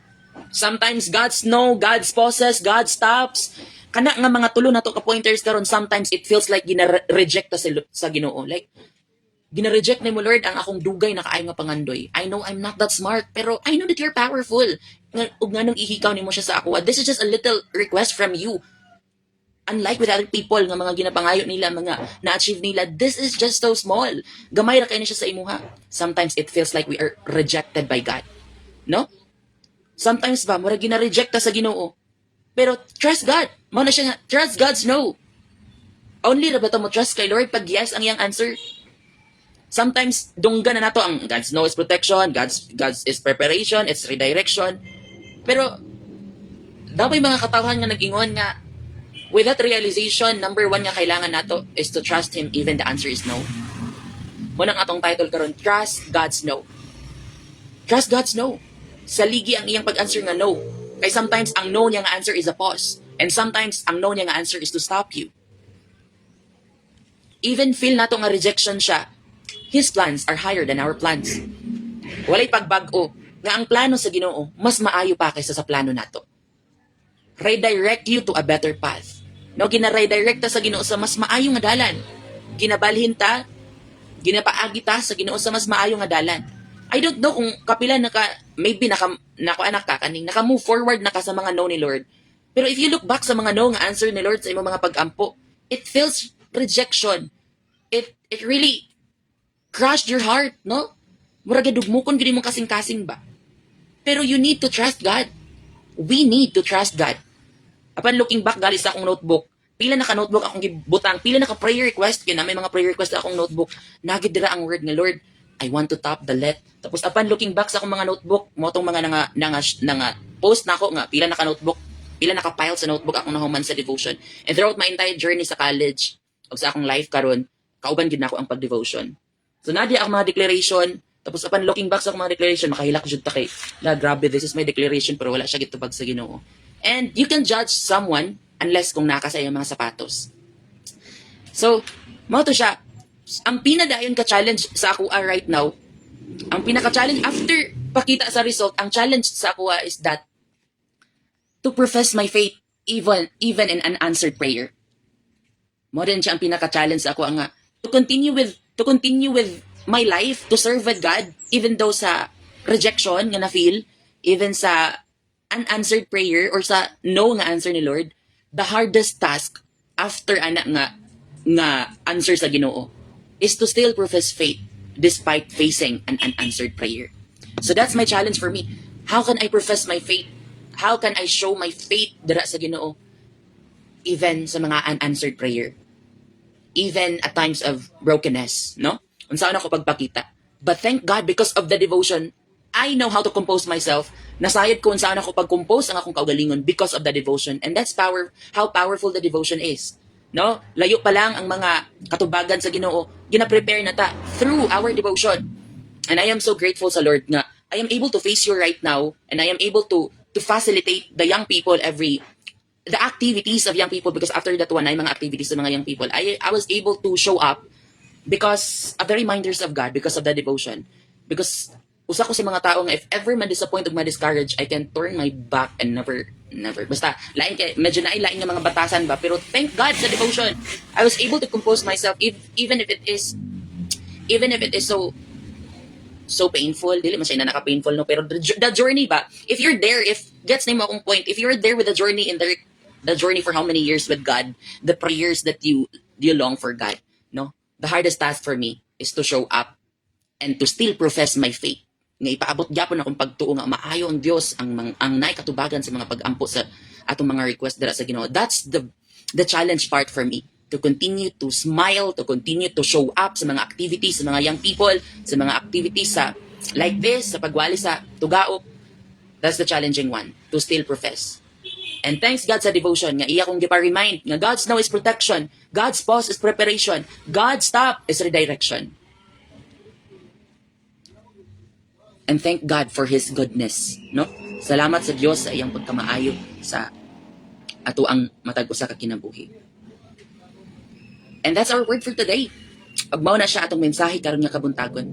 Sometimes God's no, God's pauses, God stops. Kana nga mga tulo nato ka pointers karon, sometimes it feels like gina-reject ta sa Ginoo. Like Gina-reject nimo, Lord, ang akong dugay na kaayo nga pangandoy. I know I'm not that smart, pero I know that you're powerful. Nga, ug nganong ihikaw nimo siya sa ako? This is just a little request from you. Unlike with other people nga mga ginapangayo nila, mga na-achieve nila, this is just so small. Gamay ra kaayo ni siya sa imuha. Sometimes it feels like we are rejected by God. No? Sometimes ba, mura gina-reject ta sa Ginoo. Pero trust God. Mao na siya nga, trust God's no. Only ra ba ta mo trust kay Lord pag yes ang iyang answer? Sometimes dunggan na nato ang God's no is protection, God's is preparation, it's redirection. Pero dapat mga katawhan nga nag-ingon nga with that realization, number one nga kailangan nato is to trust Him even the answer is no. Mao nang atong title karon, Trust God's No. Trust God's no. Saligi ang iyang pag-answer nga no. Kay sometimes ang no niya nga answer is a pause. And sometimes ang no niya nga answer is to stop you. Even feel nato nga rejection siya, His plans are higher than our plans. Walay pagbag-o nga ang plano sa Ginoo mas maayo pa kaysa sa plano nato. Redirect you to a better path. No, gina-redirect ta sa Ginoo sa mas maayo nga dalan. Ginabalhin ta, ginapaagi ta sa Ginoo sa mas maayo nga dalan. I don't know kung kapila naka maybe naka nako anak ka kaning naka move forward na ka sa mga no ni Lord. Pero if you look back sa mga no nga answer ni Lord sa imong mga pag-ampo, it feels rejection. It really crushed your heart, no? Murag dugmukon gyud imong kasing-kasing ba? Pero you need to trust God. We need to trust God. Upon looking back gali sa akong notebook, pila na ka notebook akong gibutang, pila na ka prayer request kay na may mga prayer request sa akong notebook. Naa gyud dira ang word nga, "Lord, I want to top the LET." Tapos upon looking back sa akong mga notebook, mao tong mga nanga post nako nga pila na ka notebook, pila na ka file sa notebook akong nahuman sa devotion. And throughout my entire journey sa college ug sa akong life karon, kauban gyud nako ang pag-devotion. So naa diha ang mga declaration, tapos upon looking back sa akong mga declaration, makahilak jud ta kay, la grabe, this is my declaration, pero wala siya gitubag sa Ginoo. And you can judge someone unless kung naa ka sa iyang mga sapatos. So, mao to siya. Ang pinadayon ka challenge sa ako right now, ang pinaka-challenge after pakita sa result, ang challenge sa ako is that to profess my faith even in unanswered prayer. Mao din siya ang pinaka-challenge sa ako nga to continue with my life, to serve with God even though sa rejection nga na feel, even sa unanswered prayer or sa no nga answer ni Lord. The hardest task after ana nga answer sa Ginoo is to still profess faith despite facing an unanswered prayer. So that's my challenge for me. How can I profess my faith? How can I show my faith dira sa Ginoo even sa mga unanswered prayer? Even at times of brokenness, no? Unsaon ako pagpakita? But thank God, because of the devotion, I know how to compose myself. Nasayod ko unsaon ako pag-compose ang akong kaugalingon because of the devotion. And that's power how powerful the devotion is. No? Layo pa lang ang mga katubagan sa Ginoo, gina-prepare na ta through our devotion. And I am so grateful sa Lord nga I am able to face you right now and I am able to facilitate the young people, every the activities of young people, because after that one ay mga activities sa mga young people. I was able to show up because of the reminders of God, because of the devotion, because usa ko sa mga tao nga if ever man disappoint ug ma-discourage, I can turn my back and never never, basta lain kay medyo naay lain nga mga batasan ba. Pero thank God sa devotion, I was able to compose myself if even if it is even if it is so so painful. Dili man siya na naka-painful, no, pero the journey ba, if you're there, if gets nimo akong point, if you're there with the journey in the journey for how many years with God, the prayers that you long for God, no, the hardest task for me is to show up and to still profess my faith nga ipaabot gyapon akong pagtuo nga maayo ang Dios, ang naay katubagan sa mga pag-ampo sa atong mga request dira sa Ginoo. That's the challenge part for me, to continue to smile, to continue to show up sa mga activities sa mga young people, sa mga activities sa like this, sa pagwali sa Tugaok. That's the challenging one, to still profess. And thanks God sa devotion nga iya kong gipa-remind nga God's no is protection, God's pause is preparation, God's stop is redirection. And thank God for His goodness, no? Salamat sa Dios sa iyang pagkamaayo sa ato ang matag usa ka kinabuhi. And that's our word for today. Ug mao na siya atong mensahe karon nga kabuntagon.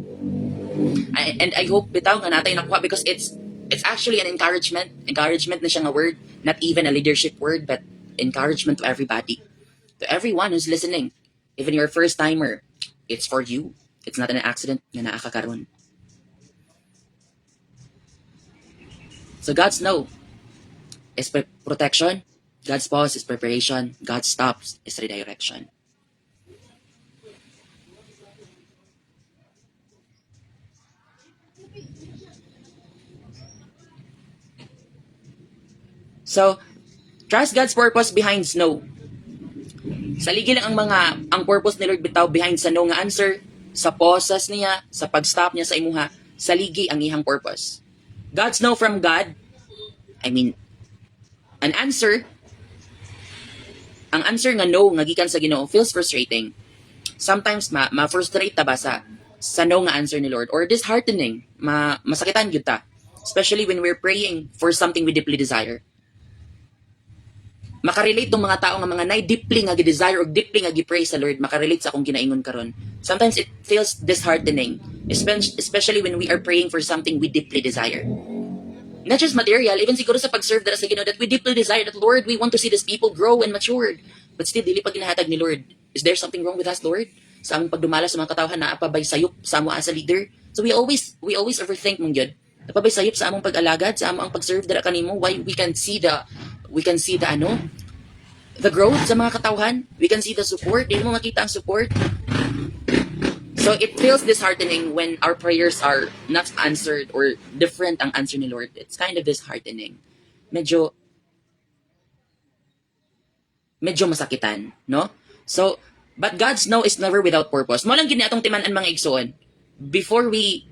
And I hope bitaw nga natay nakuha because it's actually an encouragement. Encouragement na siya nga word, not even a leadership word, but encouragement to everybody. To everyone who's listening. Even your first timer, it's for you. It's not an accident nga naa ka karon. So God's no is protection. God's pause is preparation. God's stops is redirection. So, trust God's purpose behind no. Saligi lang ang purpose ni Lord bitaw behind sa no nga answer, sa pauses niya, sa pag-stop niya sa imuha, saligi ang iyang purpose. God's no from God, I mean, an answer, ang answer nga no nga gikan sa Ginoo feels frustrating. Sometimes ma-frustrate ta ba sa no nga answer ni Lord or disheartening, ma masakitan gyud ta. Especially when we're praying for something we deeply desire. Makarelate tong mga tao nga mga nay deeply nga gi-desire og deeply nga gi-pray sa Lord, makarelate sa akong ginaingon karon. Sometimes it feels disheartening, especially when we are praying for something we deeply desire. Not just material, even siguro sa pag-serve dara sa Ginoo that we deeply desire that, "Lord, we want to see these people grow and matured." But still, dili pa ginahatag ni Lord. Is there something wrong with us, Lord? Sa among pagdumala sa mga katawhan, naa pa bay sayop sa amo as a leader? So we always overthink man gyud. Naa pa bay sayop sa among pag-alagad, sa among pag-serve dara kanimo? Why we can see the ano, the growth sa mga katawhan? We can see the support. Dili mo makita ang support. So it feels disheartening when our prayers are not answered or different ang answer ni Lord. It's kind of disheartening. Medyo masakitan, no? So, but God's no is never without purpose. Mao lang gyud ni atong timan-an, mga igsoon. Before we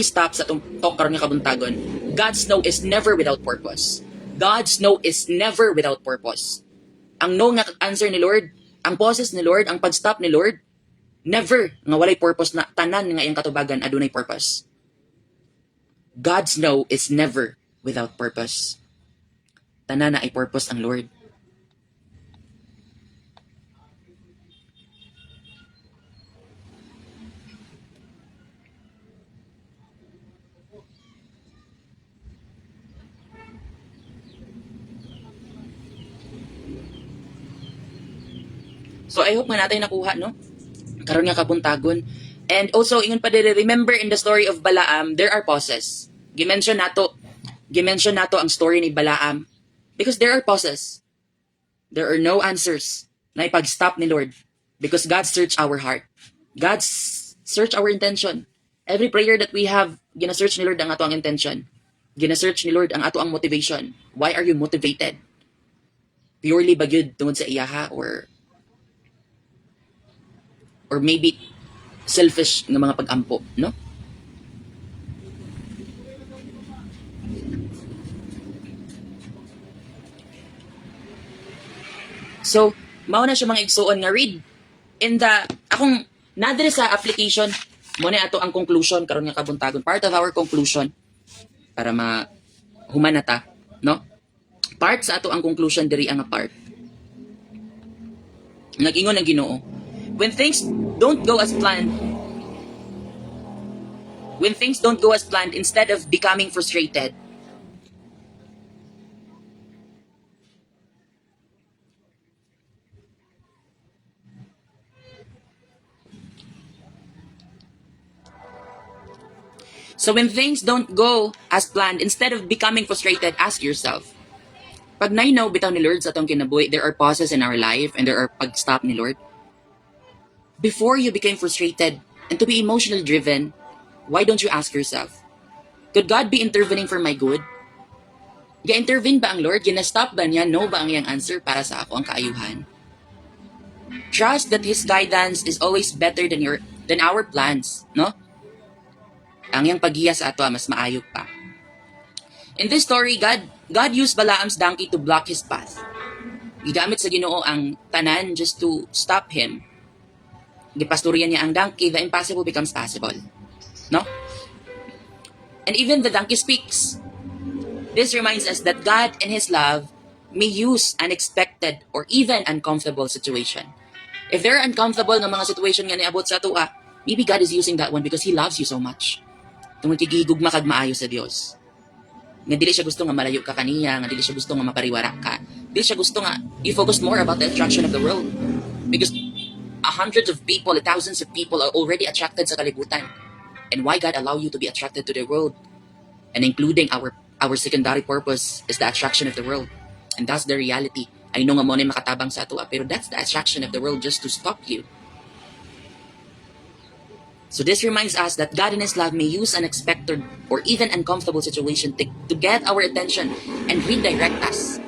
stop sa atong talk karon nga kabuntagon, God's no is never without purpose. God's no is never without purpose. Ang no nga answer ni Lord, ang pauses ni Lord, ang pag-stop ni Lord, never nga walay purpose na. Tanan nga iyang katubagan adunay purpose. God's no is never without purpose. Tanan naay purpose ang Lord. So I hope nga naa tay nakuha, no? Karon nga kabuntagon. And also, ingon pa diri, remember in the story of Balaam, there are pauses. Gimension nato ang story ni Balaam because there are pauses. There are no answers na ipag-stop ni Lord because God search our heart. God search our intention. Every prayer that we have, gina-search ni Lord ang ato ang intention. Gina-search ni Lord ang ato ang motivation. Why are you motivated? Purely ba gyud tungod sa iyaha or maybe selfish nga mga pag-ampo, no? So, mao na siya, mga igsuon, nga read in the akong nadire sa application mo na ato ang conclusion karon nga kabuntagon. Part of our conclusion para ma human na ta, no? Part sa ato ang conclusion diri ang part. Nag-ingon ang Ginoo, when things don't go as planned, when things don't go as planned, instead of becoming frustrated, So when things don't go as planned, instead of becoming frustrated, ask yourself. Pag nainaw bitaw ni Lord sa atong kinabuhi, there are pauses in our life and there are pag-stop ni Lord. Before you became frustrated and to be emotionally driven, why don't you ask yourself, could God be intervening for my good? Ga-intervene ba ang Lord? Gina-stop ba niya? No ba ang iyang answer para sa ako ang kaayuhan? Trust that His guidance is always better than our plans, no? Ang iyang paggiya sa ato mas maayo pa. In this story, God used Balaam's donkey to block his path. Gigamit sa Ginoo ang tanan just to stop him. Gipasturya niya ang donkey, the impossible becomes possible. No? And even the donkey speaks. This reminds us that God in His love may use unexpected or even uncomfortable situation. If there are uncomfortable nga mga situation nga niabot sa atoa, maybe God is using that one because He loves you so much. Tungod kay gihigugma kag maayo sa Dios. Nga dili siya gusto nga malayo ka kaniya, nga dili siya gusto nga mapariwara ka. Dili siya gusto nga you focus more about the attraction of the world. Because A hundreds of people, thousands of people are already attracted sa kalibutan. And why God allow you to be attracted to the world? And including our secondary purpose is the attraction of the world. And that's the reality. I know nga mao na makatabang sa ato, pero that's the attraction of the world just to stop you. So this reminds us that God in His love may use unexpected or even uncomfortable situation to get our attention and redirect us.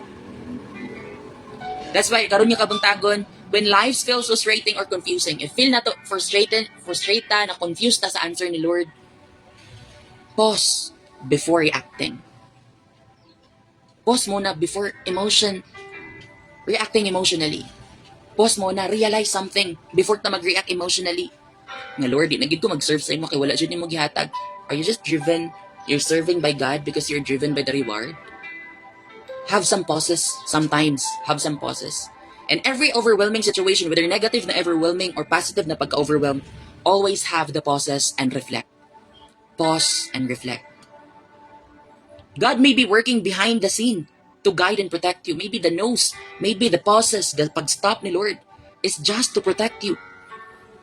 That's why karon nga kabuntagon, when life feels frustrating or confusing, if feel nato frustrated, frustrated na confused ta sa answer ni Lord, pause before reacting. Pause muna before reacting emotionally. Pause muna, realize something before ta mag-react emotionally. Nga Lord, di na gid ko mag-serve sa imo kay wala jud nimo gihatag. Are you just driven, you're serving by God because you're driven by the reward? Have some pauses sometimes. Have some pauses. And every overwhelming situation, whether negative na overwhelming or positive na pagka-overwhelm, always have the pauses and reflect. Pause and reflect. God may be working behind the scene to guide and protect you. Maybe the no's, maybe the pauses, the pag-stop ni Lord is just to protect you.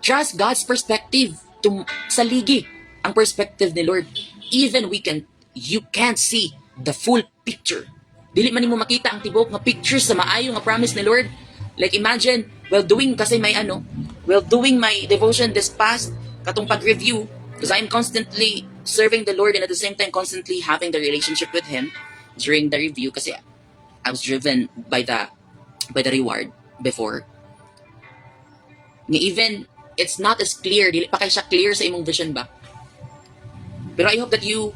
Trust God's perspective. To, saligi ang perspective ni Lord. Even we can, you can't see the full picture. Dili man nimo makita ang tibuok nga picture sa maayo nga promise ni Lord. Like imagine, while doing kasi may ano, while doing my devotion this past katong pag-review, because I'm constantly serving the Lord and at the same time constantly having the relationship with Him during the review kasi I was driven by the reward before. Nga even it's not as clear, dili pa kay siya clear sa imong vision ba. Pero I hope that you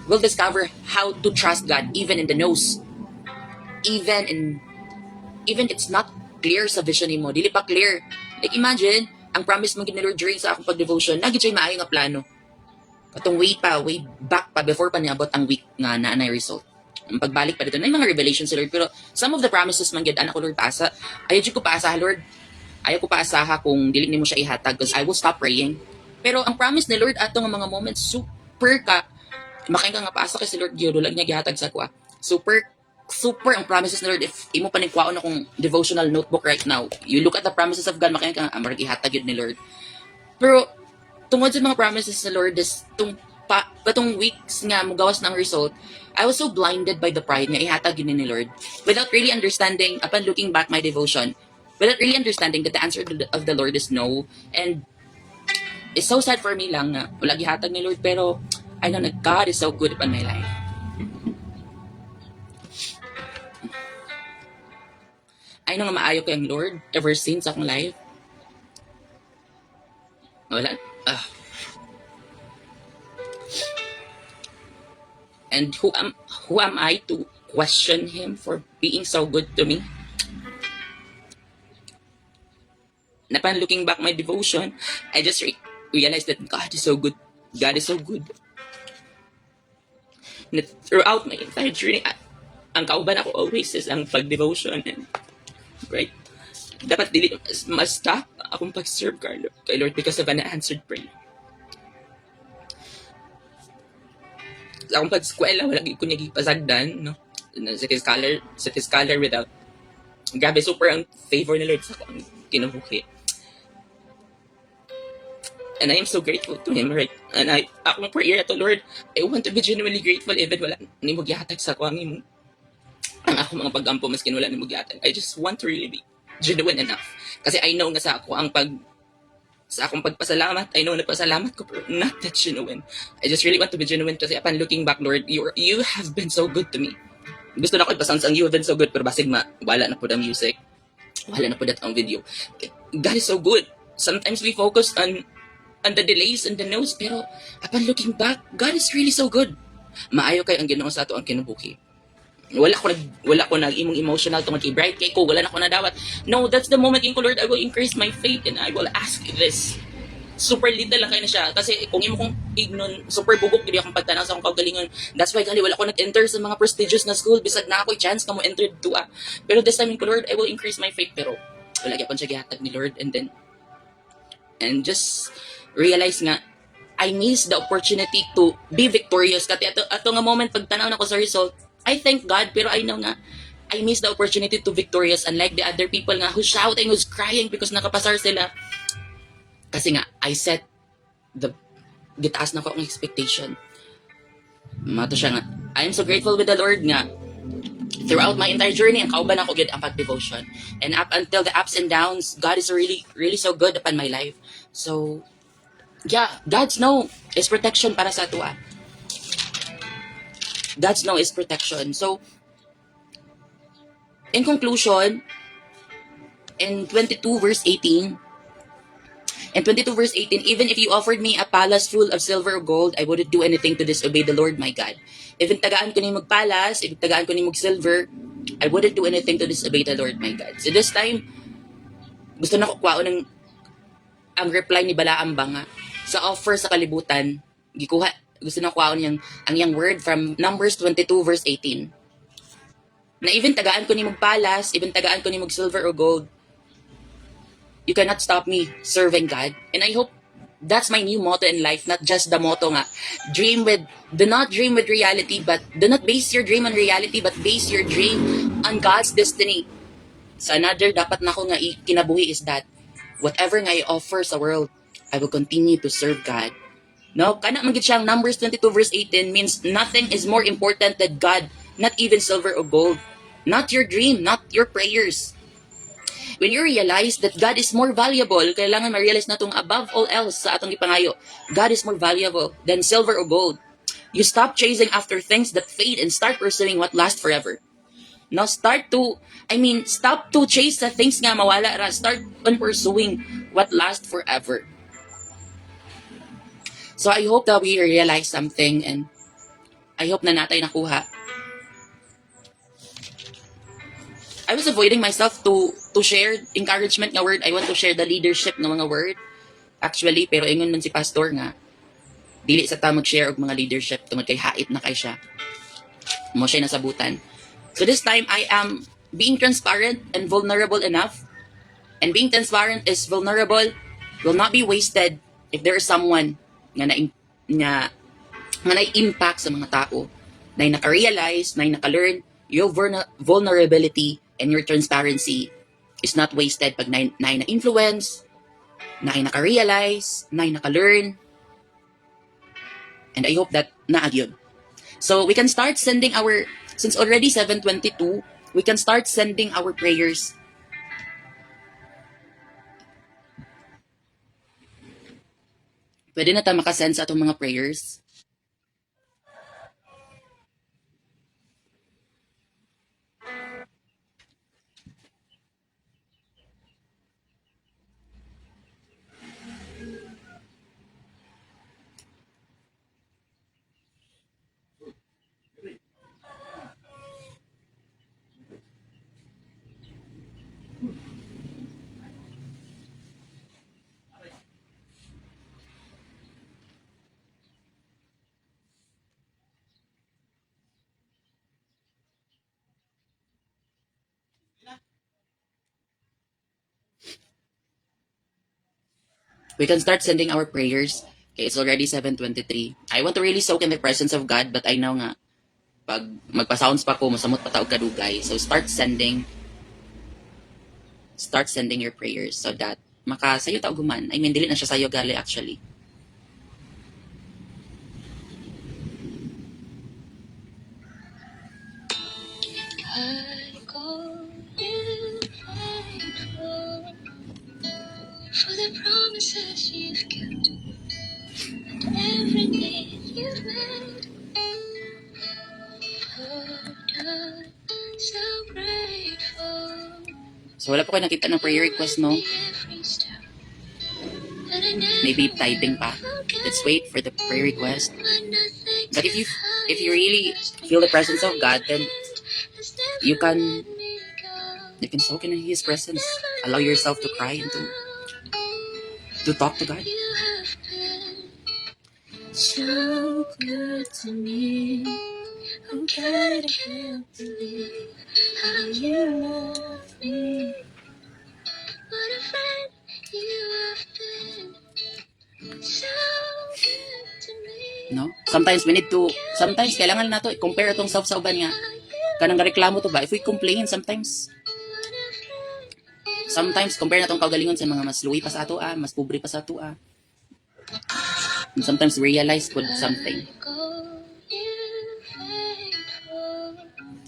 will discover how to trust God even in the no's. Even it's not clear sa vision nimo, dili pa clear. Like imagine, ang promise mo ni Lord during sa akong pag-devotion, naa gyud siya maayo nga plano. Katong way pa, way back pa, before pa niabot ang week nga naa na result. Ang pagbalik pa dito, na mga revelations si Lord, pero some of the promises man gyud, anak ko Lord, paasa. Ayaw jud ko paasaha, Lord. Ayaw ko paasaha kung dili nimo siya ihatag because I will stop praying. Pero ang promise ni Lord ato nga mga moments, super ka, makaingon ka nga paasa kay si Lord gyud, wala niya gihatag sa akoa. Super super ang promises ni Lord. If imo pa ning kwaon akong devotional notebook right now, you look at the promises of God, makaingon ka nga, ah, ihatag yun ni Lord. Pero tungod sa mga promises ni Lord this tung pa katong weeks nga mugawas ng result, I was so blinded by the pride nga ihatag yun ni Lord without really understanding, upon looking back my devotion, without really understanding that the answer of the Lord is no. And it's so sad for me lang nga wala gihatag ni Lord, pero I know that God is so good upon my life. I know nga maayo kay ang Lord ever since akong life. Wala. Ah. And who am I to question him for being so good to me? And upon looking back my devotion, I just realized that God is so good. God is so good. Na throughout my entire journey, ang kauban ako always is ang pag-devotion and right. Dapat dili ma-stop akong pag-serve kay Lord because of an answered prayer. Sa akong pag-eskwela, wala gyud ko niya gipasagdan, no? Sa scholar without, grabe, super ang favor ni Lord sa akong kinabuhi. And I am so grateful to Him, right? And I, akong prayer to Lord, I want to be genuinely grateful even wala nimo gihatag sa ako ang imong ang ako mga pag-ampo maskin wala nimo gihatag. I just want to really be genuine enough. Kasi I know nga sa akong pagpasalamat, I know nagpasalamat ko pero not that genuine. I just really want to be genuine kasi upon looking back, Lord, you have been so good to me. Gusto na ko ipasounds ang "You Have Been So Good" pero basig ma wala na po ang music. Wala na po that ang video. God is so good. Sometimes we focus on the delays and the no's, pero upon looking back, God is really so good. Maayo kay ang Ginoo sa ato ang kinabuhi. Wala ko nag imong emotional tungod kay bright kay ko wala na ko nadawat. No, that's the moment ko, Lord, I will increase my faith and I will ask this. Super little lang kayo na siya kasi kung imo kong ignon, super bugok gid akong pagtanaw sa akong kaugalingon. That's why gali wala ko nag-enter sa mga prestigious na school bisag na ako'y chance nga mo enter to ah. Pero this time ko, Lord, I will increase my faith, pero wala gyapon siya gihatag ni Lord. And then and just realize nga I missed the opportunity to be victorious kasi ato nga moment, pagtanaw nako sa result, I thank God, pero I know nga I missed the opportunity to victorious, unlike the other people nga who's shouting, who's crying because nakapasar sila. Kasi nga, I set the gitaas nako ang expectation. Mao to siya nga, I am so grateful with the Lord nga throughout my entire journey, ang kauban nako gyud ang pag-devotion. And up until the ups and downs, God is really, really so good upon my life. So, yeah, God's no is protection para sa atoa. God's no is protection. So, in conclusion, in 22 verse 18, in 22 verse 18, "Even if you offered me a palace full of silver or gold, I wouldn't do anything to disobey the Lord my God." Even tagaan ko nimog palace, even tagaan ko nimog silver, I wouldn't do anything to disobey the Lord my God. So this time, gusto nako kwaon ng ang reply ni Balaam ba nga sa offer sa kalibutan, gikuha, gusto nako kwaon yang ang yang word from Numbers 22 verse 18. Na even tagaan ko nimog palace, even tagaan ko nimog silver or gold, you cannot stop me serving God. And I hope that's my new motto in life, not just the motto nga, do not dream with reality, but do not base your dream on reality, but base your dream on God's destiny. So another dapat nako nga kinabuhi is that whatever nga i-offer sa world, I will continue to serve God. No, kana man gid siyang Numbers 22 verse 18 means nothing is more important than God, not even silver or gold, not your dream, not your prayers. When you realize that God is more valuable, kailangan ma-realize natong above all else sa atong ipangayo, God is more valuable than silver or gold. You stop chasing after things that fade and start pursuing what lasts forever. No, start to, I mean, stop to chase the things nga mawala ra. Start on pursuing what lasts forever. So I hope that we realize something and I hope na naa tay nakuha. I was avoiding myself to share encouragement nga word. I want to share the leadership nga mga word. Actually, pero ingon man si pastor nga dili sa ta mag-share og mga leadership tungod kay hait na kay siya. Mao siya nasabutan. So this time I am being transparent and vulnerable enough. And being transparent is vulnerable will not be wasted if there is someone nga na impact sa mga tao na naka-realize, na naka-learn your vulnerability and your transparency is not wasted pag na na-influence, na naka-realize, na naka-learn. And I hope that naa gyud. So we can start sending our, since already 7:22, we can start sending our prayers. Pwede na ta makasend sa atong mga prayers. We can start sending our prayers. Okay, it's already 7:23. I want to really soak in the presence of God, but I know nga, pag magpa-sounds pa ko, masamot pa ta og kadugay. So start sending your prayers so that makasayo ta og human. I mean, dili na siya sayo gali actually. I call you faithful for the promises you've kept and everything you've made. Lord, I'm so grateful. So wala pa ko nakita ng prayer request, no? Every step, and I never Maybe typing pa. will forget Let's wait for the prayer request. when nothing But if you really feel the presence of God, then you can soak in His presence. Allow yourself to cry and to talk to God. You have been so good to me. Oh God, I can't believe how you love me. What a friend you have been. So good to me. No? Sometimes we need to, sometimes kailangan nato i-compare atong self sa uban nga. How you Kanang reklamo to ba, if we complain sometimes, sometimes compare na tong kaugalingon sa mga mas luwi pa sa ato ah, mas pobre pa sa ato ah. And sometimes we realize pud something. I call you faithful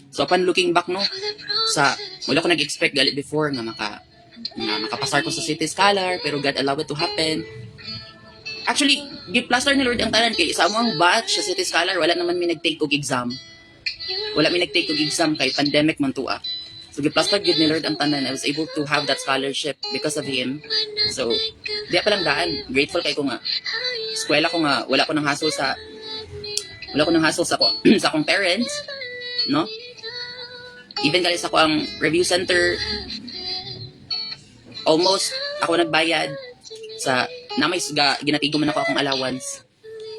So upon looking back, no, for the sa promises wala ko nag-expect galit before nga makapasar ko sa City Scholar, pero God allowed it to happen. Actually, gi-plaster ni Lord ang tanan kay sa among batch sa City Scholar, wala naman mi nag-take og exam. Wala mi nag-take og exam kay pandemic man tuwa. So gi-plaster gyud ni Lord ang tanan. I was able to have that scholarship because of Him. So, di pa lang daan. Grateful kay ko nga eskwela ko nga wala ko nang hassle sa akong parents, no? Even gali sa ako ang review center, almost ako nagbayad sa namay ga, ginatigo man ako akong allowance.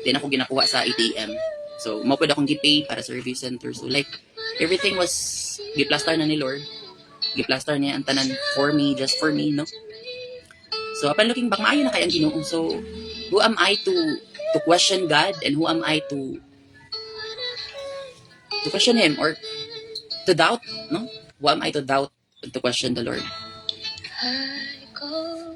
Then ako ginakuha sa ATM. So, mao pud akong gi-pay para sa review center. So like, everything was giplastar na ni Lord. Giplastar niya ang tanan for me, just for me, no? So, upon looking back, maayo na kay ang Ginoo. So, who am I to question God and who am I to question Him or to doubt, no? Who am I to doubt and to question the Lord? I call